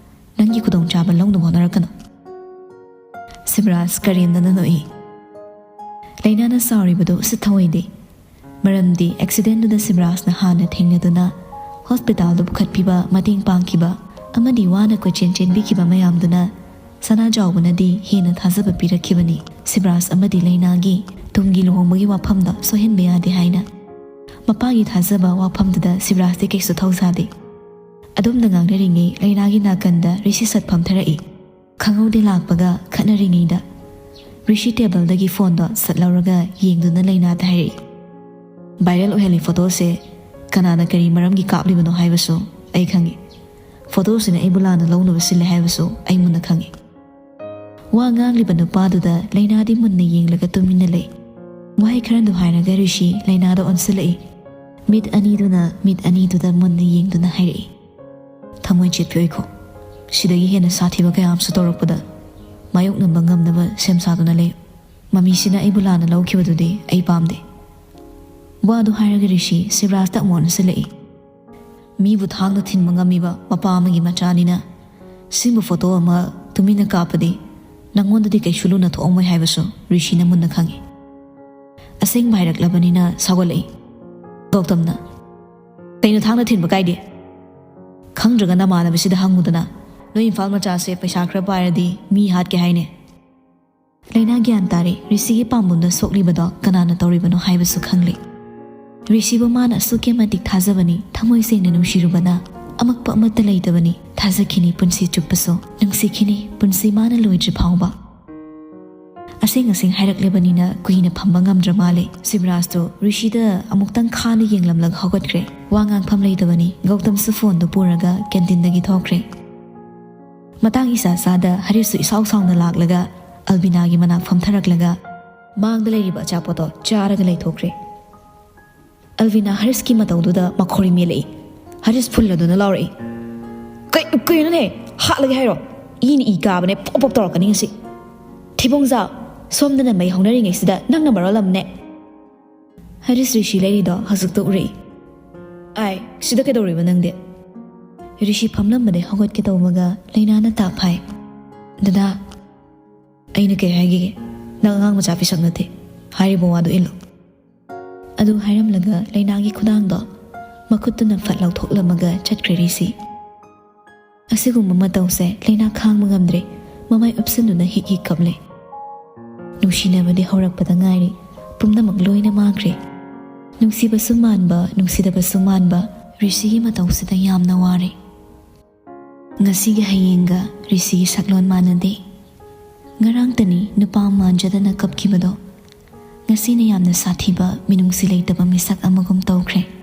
ꯅꯪꯒꯤ ꯈꯨꯗꯣꯡꯆꯥꯕ ꯂꯧꯅꯕ ꯍꯣꯠꯅꯔꯛꯀꯅꯨ"꯫ ꯁꯤꯕꯔꯥꯖ ꯀꯔꯦꯝꯅꯅ ꯅꯣꯛꯏ꯫ ꯂꯩꯅꯥꯅ ꯁꯥꯎꯔꯤꯕꯗꯨ ꯎꯁꯤꯠ ꯊꯑꯣꯏꯗꯦ꯫ ꯃꯔꯝꯗꯤ accidentꯗꯨꯗ ꯁꯤꯕꯔꯥꯖꯅ ꯍꯥꯟꯅ ꯊꯦꯡꯅꯗꯨꯅ ꯍꯣꯁꯄꯤꯇꯥꯜꯗ ꯄꯨꯈꯠꯄꯤꯕ, ꯃꯇꯦꯡ ꯄꯥꯡꯈꯤꯕ ꯑꯃꯗꯤ ꯋꯥꯅ ꯀꯣꯏꯆꯦꯟ ꯆꯦꯟꯕꯤꯈꯤꯕ ꯃꯌꯥꯝꯗꯨꯅ ꯁꯅꯥꯖꯥꯎꯕꯅꯗꯤ ꯍꯦꯟꯅ ꯊꯥꯖꯕ ꯄꯤꯔꯛꯈꯤꯕꯅꯤ꯫ ꯁꯤꯕ꯭ꯔꯥꯖ ꯑꯃꯗꯤ ꯂꯩꯅꯥꯒꯤ ꯇꯨꯡꯒꯤ ꯂꯨꯍꯣꯡꯕꯒꯤ ꯋꯥꯐꯝꯗ ꯁꯣꯏꯍꯟꯕ ꯌꯥꯗꯦ ꯍꯥꯏꯅ꯫ ꯃꯄꯥꯒꯤ ꯊꯥꯖꯕ ꯋꯥꯐꯝꯗꯨꯗ ꯁꯤꯕ꯭ꯔꯥꯖꯇꯤ ꯀꯩꯁꯨ ꯊꯧꯁꯥꯗꯦ꯫ ꯑꯗꯨꯝꯅ ꯉꯥꯡꯅꯔꯤꯉꯩ ꯂꯩꯅꯥꯒꯤ ꯅꯥꯀꯟꯗ ꯔꯤꯁꯤ ꯁꯠ ꯐꯝꯊꯔꯛꯏ꯫ ꯈꯪꯍꯧꯗꯦ ꯂꯥꯛꯄꯒ ꯈꯠꯅꯔꯤꯉꯩꯗ ꯔꯤꯁꯤ ꯇꯦꯕꯜꯗꯒꯤ ꯐꯣꯟꯗꯣ ꯁꯠ ꯂꯧꯔꯒ ꯌꯦꯡꯗꯨꯅ ꯂꯩꯅꯥꯗ ꯍꯥꯏꯔꯛꯏ, "ꯚꯥꯏꯔꯦꯜ ꯑꯣꯏꯍꯜꯂꯤ ꯐꯣꯇꯣꯁꯦ ꯀꯅꯥꯅ ꯀꯔꯤ ꯃꯔꯝꯒꯤ ꯀꯥꯞꯂꯤꯕꯅꯣ ꯍꯥꯏꯕꯁꯨ ꯑꯩ ꯈꯪꯏ꯫ ꯐꯣꯇꯣꯁꯤꯅ ꯑꯩꯕꯨ ꯂꯥꯟꯅ ꯂꯧꯅꯕ ꯁꯤꯜꯂꯦ ꯍꯥꯏꯕꯁꯨ ꯑꯩ ꯃꯨꯟꯅ ꯈꯪꯏ꯫" ꯋꯥ ꯉꯥꯡꯂꯤꯕ ꯅꯨꯄꯥꯗꯨꯗ ꯂꯩꯅꯥꯗꯤ ꯃꯨꯟꯅ ꯌꯦꯡꯂꯒ ꯇꯨꯃꯤꯟꯅ ꯂꯩ꯫ ꯋꯥꯍꯩ ꯈꯔꯗꯨ ꯍꯥꯏꯔꯒ ꯔꯤꯁꯤ ꯂꯩꯅꯥꯗ ꯑꯣꯟꯁꯤꯜꯂꯛꯏ꯫ ꯃꯤꯠ ꯑꯅꯤꯗꯨꯅ ꯃꯤꯠ ꯑꯅꯤꯗꯨꯗ ꯃꯨꯟꯅ ꯌꯦꯡꯗꯨꯅ ꯍꯥꯏꯔꯛꯏ, "ꯊꯃꯣꯏ ꯆꯦꯠꯄꯤ ꯑꯣꯏꯈꯣ꯫ ꯁꯤꯗꯒꯤ ꯍꯦꯟꯅ ꯁꯥꯊꯤꯕ ꯀꯌꯥ ꯑꯃꯁꯨ ꯇꯧꯔꯛꯄꯗ ꯃꯥꯌꯣꯛꯅꯕ ꯉꯝꯅꯕ ꯁꯦꯝ ꯁꯥꯗꯨꯅ ꯂꯩ꯫ ꯃꯃꯤꯁꯤꯅ ꯑꯩꯕꯨ ꯂꯥꯟꯅ ꯂꯧꯈꯤꯕꯗꯨꯗꯤ ꯑꯩ ꯄꯥꯝꯗꯦ꯫" ꯋꯥꯗꯨ ꯍꯥꯏꯔꯒ ꯔꯤꯁꯤ ꯁꯤꯕ꯭ꯔꯥꯖꯇ ꯑꯃꯨꯛ ꯑꯣꯟꯁꯤꯜꯂꯛꯏ꯫ "ꯃꯤꯕꯨ ꯊꯥꯡꯅ ꯊꯤꯟꯕ ꯉꯝꯃꯤꯕ ꯃꯄꯥ ꯑꯃꯒꯤ ꯃꯆꯥꯅꯤꯅ ꯁꯤꯒꯨꯝꯕ ꯐꯣꯇꯣ ꯑꯃ ꯇꯨꯃꯤꯟꯅ ꯀꯥꯞꯄꯗꯤ ꯅꯪꯉꯣꯟꯗꯗꯤ ꯀꯩꯁꯨ ꯂꯨꯅ ꯊꯣꯛꯑꯝꯃꯣꯏ ꯍꯥꯏꯕꯁꯨ ꯔꯤꯁꯤꯅ ꯃꯨꯟꯅ ꯈꯪꯏ꯫" ꯑꯁꯦꯡꯕ ꯍꯥꯏꯔꯛꯂꯕꯅꯤꯅ ꯁꯥꯎꯒꯠꯂꯛꯏ꯫ ꯒꯧꯇꯝꯅ, "ꯀꯩꯅꯣ ꯊꯥꯡꯅ ꯊꯤꯟꯕ ꯀꯥꯏꯗꯤ? ꯈꯪꯗ꯭ꯔꯒ ꯅꯃꯥꯟꯅꯕꯁꯤꯗ ꯍꯪꯉꯨꯗꯅ꯫ ꯅꯣꯏ ꯏꯝꯐꯥꯜ ꯃꯆꯥꯁꯦ ꯄꯩꯁꯥ ꯈꯔ ꯄꯥꯏꯔꯗꯤ ꯃꯤ ꯍꯥꯠꯀꯦ ꯍꯥꯏꯅꯦ꯫" ꯂꯩꯅꯥ ꯒ꯭ꯌꯥꯟ ꯇꯥꯔꯦ, ꯔꯤꯁꯤꯒꯤ ꯄꯥꯝꯕꯣꯝꯗ ꯁꯣꯛꯂꯤꯕꯗꯣ ꯀꯅꯥꯅ ꯇꯧꯔꯤꯕꯅꯣ ꯍꯥꯏꯕꯁꯨ ꯈꯪꯂꯦ꯫ ꯔꯤꯁꯤꯕꯨ ꯃꯥꯅ ꯑꯁꯨꯛꯀꯤ ꯃꯇꯤꯛ ꯊꯥꯖꯕꯅꯤ, ꯊꯃꯣꯏ ꯁꯦꯡꯅ ꯅꯨꯡꯁꯤꯔꯨꯕꯅ꯫ ꯑꯃꯛꯄ ꯑꯃꯠꯇ ꯂꯩꯇꯕꯅꯤ, ꯊꯥꯖꯈꯤꯅꯤ ꯄꯨꯟꯁꯤ ꯆꯨꯞꯄꯁꯨ, ꯅꯨꯡꯁꯤꯈꯤꯅꯤ ꯄꯨꯟꯁꯤ ꯃꯥꯅ ꯂꯣꯏꯗ꯭ꯔꯤ ꯐꯥꯎꯕ꯫ ꯑꯁꯦꯡ ꯑꯁꯦꯡ ꯍꯥꯏꯔꯛꯂꯕꯅꯤꯅ ꯀꯨꯏꯅ ꯐꯝꯕ ꯉꯝꯗ꯭ꯔ ꯃꯥꯜꯂꯦ꯫ ꯁꯤꯕꯔꯥꯖꯇꯨ ꯔꯤꯁꯤꯗ ꯑꯃꯨꯛꯇꯪ ꯈꯥꯅ ꯌꯦꯡꯂꯝꯂꯒ ꯍꯧꯒꯠꯈ꯭ꯔꯦ꯫ ꯋꯥ ꯉꯥꯡꯐꯝ ꯂꯩꯇꯕꯅꯤ꯫ ꯒꯧꯇꯝꯁꯨ ꯐꯣꯟꯗꯨ ꯄꯨꯔꯒ ꯀꯦꯟꯇꯤꯟꯗꯒꯤ ꯊꯣꯛꯈ꯭ꯔꯦ꯫ ꯃꯇꯥꯡ ꯏꯆꯥ ꯆꯥꯗ ꯍꯔꯤꯁꯁꯨ ꯏꯁꯥꯎ ꯁꯥꯎꯅ ꯂꯥꯛꯂꯒ ꯑꯜꯕꯤꯅꯥꯒꯤ ꯃꯅꯥꯛ ꯐꯝꯊꯔꯛꯂꯒ ꯃꯥꯡꯗ ꯂꯩꯔꯤꯕ ꯑꯆꯥꯄꯣꯠꯇꯣ ꯆꯥꯔꯒ ꯂꯩꯊꯣꯛꯈ꯭ꯔꯦ꯫ ꯑꯜꯕꯤꯅꯥ ꯍꯔꯤꯁꯀꯤ ꯃꯇꯧꯗꯨꯗ ꯃꯈꯣꯔꯤ ꯃꯦꯜꯂꯛꯏ꯫ ꯍꯔꯤꯁ ꯐꯨꯜꯂꯗꯨꯅ ꯂꯥꯎꯔꯛꯏ, "ꯀꯩ-, ꯀꯩꯅꯣꯅꯦ? ꯍꯥꯠꯂꯒꯦ ꯍꯥꯏꯔꯣ? ꯏꯅ ꯏ ꯀꯥꯕꯅꯦ, ꯄꯣꯞ ꯄꯣꯞ ꯇꯧꯔꯛꯀꯅꯤ ꯉꯁꯤ꯫ ꯊꯤꯕꯣꯡꯖꯥꯎ, ꯁꯣꯝꯗꯅ ꯃꯩ ꯍꯧꯅꯔꯤꯉꯩꯁꯤꯗ ꯅꯪꯅ ꯃꯔꯣꯜ ꯑꯃꯅꯦ꯫" ꯍꯔꯤꯁ ꯔꯤꯁꯤ ꯂꯩꯔꯤꯗꯣ ꯍꯧꯖꯤꯛꯇ ꯎꯔꯛꯏ꯫ "ꯑꯥꯏ, ꯁꯤꯗ ꯀꯩꯗꯧꯔꯤꯕ ꯅꯪꯗꯤ?" ꯔꯤꯁꯤ ꯐꯝꯂꯝꯕꯗꯩ ꯍꯧꯒꯠꯀꯦ ꯇꯧꯕꯒ ꯂꯩꯅꯥꯅ ꯇꯥꯛ ꯐꯥꯏ꯫ "ꯗꯗꯥ, ꯑꯩꯅ ꯀꯩ ꯍꯥꯏꯈꯤꯒꯦ? ꯅꯪ ꯑꯉꯥꯡ ꯃꯆꯥ ꯄꯤꯁꯛ ꯅꯠꯇꯦ꯫ ꯍꯥꯏꯔꯤꯕ ꯋꯥꯗꯨ ꯏꯜꯂꯨ꯫" ꯑꯗꯨ ꯍꯥꯏꯔꯝꯂꯒ ꯂꯩꯅꯥꯒꯤ ꯈꯨꯗꯥꯡꯗꯣ ꯃꯈꯨꯠꯇꯨꯅ ꯐꯠ ꯂꯧꯊꯣꯛꯂꯝꯃꯒ ꯆꯠꯈ꯭ꯔꯦ ꯔꯤꯁꯤ꯫ ꯑꯁꯤꯒꯨꯝꯕ ꯃꯇꯧꯁꯦ ꯂꯩꯅꯥ ꯈꯥꯡꯕ ꯉꯝꯗ꯭ꯔꯦ꯫ ꯃꯃꯥꯏ ꯎꯞꯁꯟꯗꯨꯅ ꯍꯤꯛ ꯍꯤꯛ ꯀꯞꯂꯦ꯫ ꯅꯨꯡꯁꯤꯅꯕꯗꯤ ꯍꯧꯔꯛꯄꯗ ꯉꯥꯏꯔꯤ, ꯄꯨꯝꯅꯃꯛ ꯂꯣꯏꯅ ꯃꯥꯡꯈ꯭ꯔꯦ꯫ ꯅꯨꯡꯁꯤꯕꯁꯨ ꯃꯥꯟꯕ, ꯅꯨꯡꯁꯤꯗꯕꯁꯨ ꯃꯥꯟꯕ, ꯔꯤꯁꯤꯒꯤ ꯃꯇꯧꯁꯤꯗ ꯌꯥꯝꯅ ꯋꯥꯔꯦ꯫ ꯉꯁꯤꯒꯤ ꯍꯌꯦꯡꯒ ꯔꯤꯁꯤꯒꯤ ꯁꯛꯂꯣꯟ ꯃꯥꯟꯅꯗꯦ꯫ ꯉꯔꯥꯡꯇꯅꯤ ꯅꯨꯄꯥ ꯃꯥꯟꯖꯗꯅ ꯀꯞꯈꯤꯕꯗꯣ꯫ ꯉꯁꯤꯅ ꯌꯥꯝꯅ ꯁꯥꯊꯤꯕ, ꯃꯤꯅꯨꯡꯁꯤ ꯂꯩꯇꯕ ꯃꯤꯁꯛ ꯑꯃꯒꯨꯝ ꯇꯧꯈ꯭ꯔꯦ꯫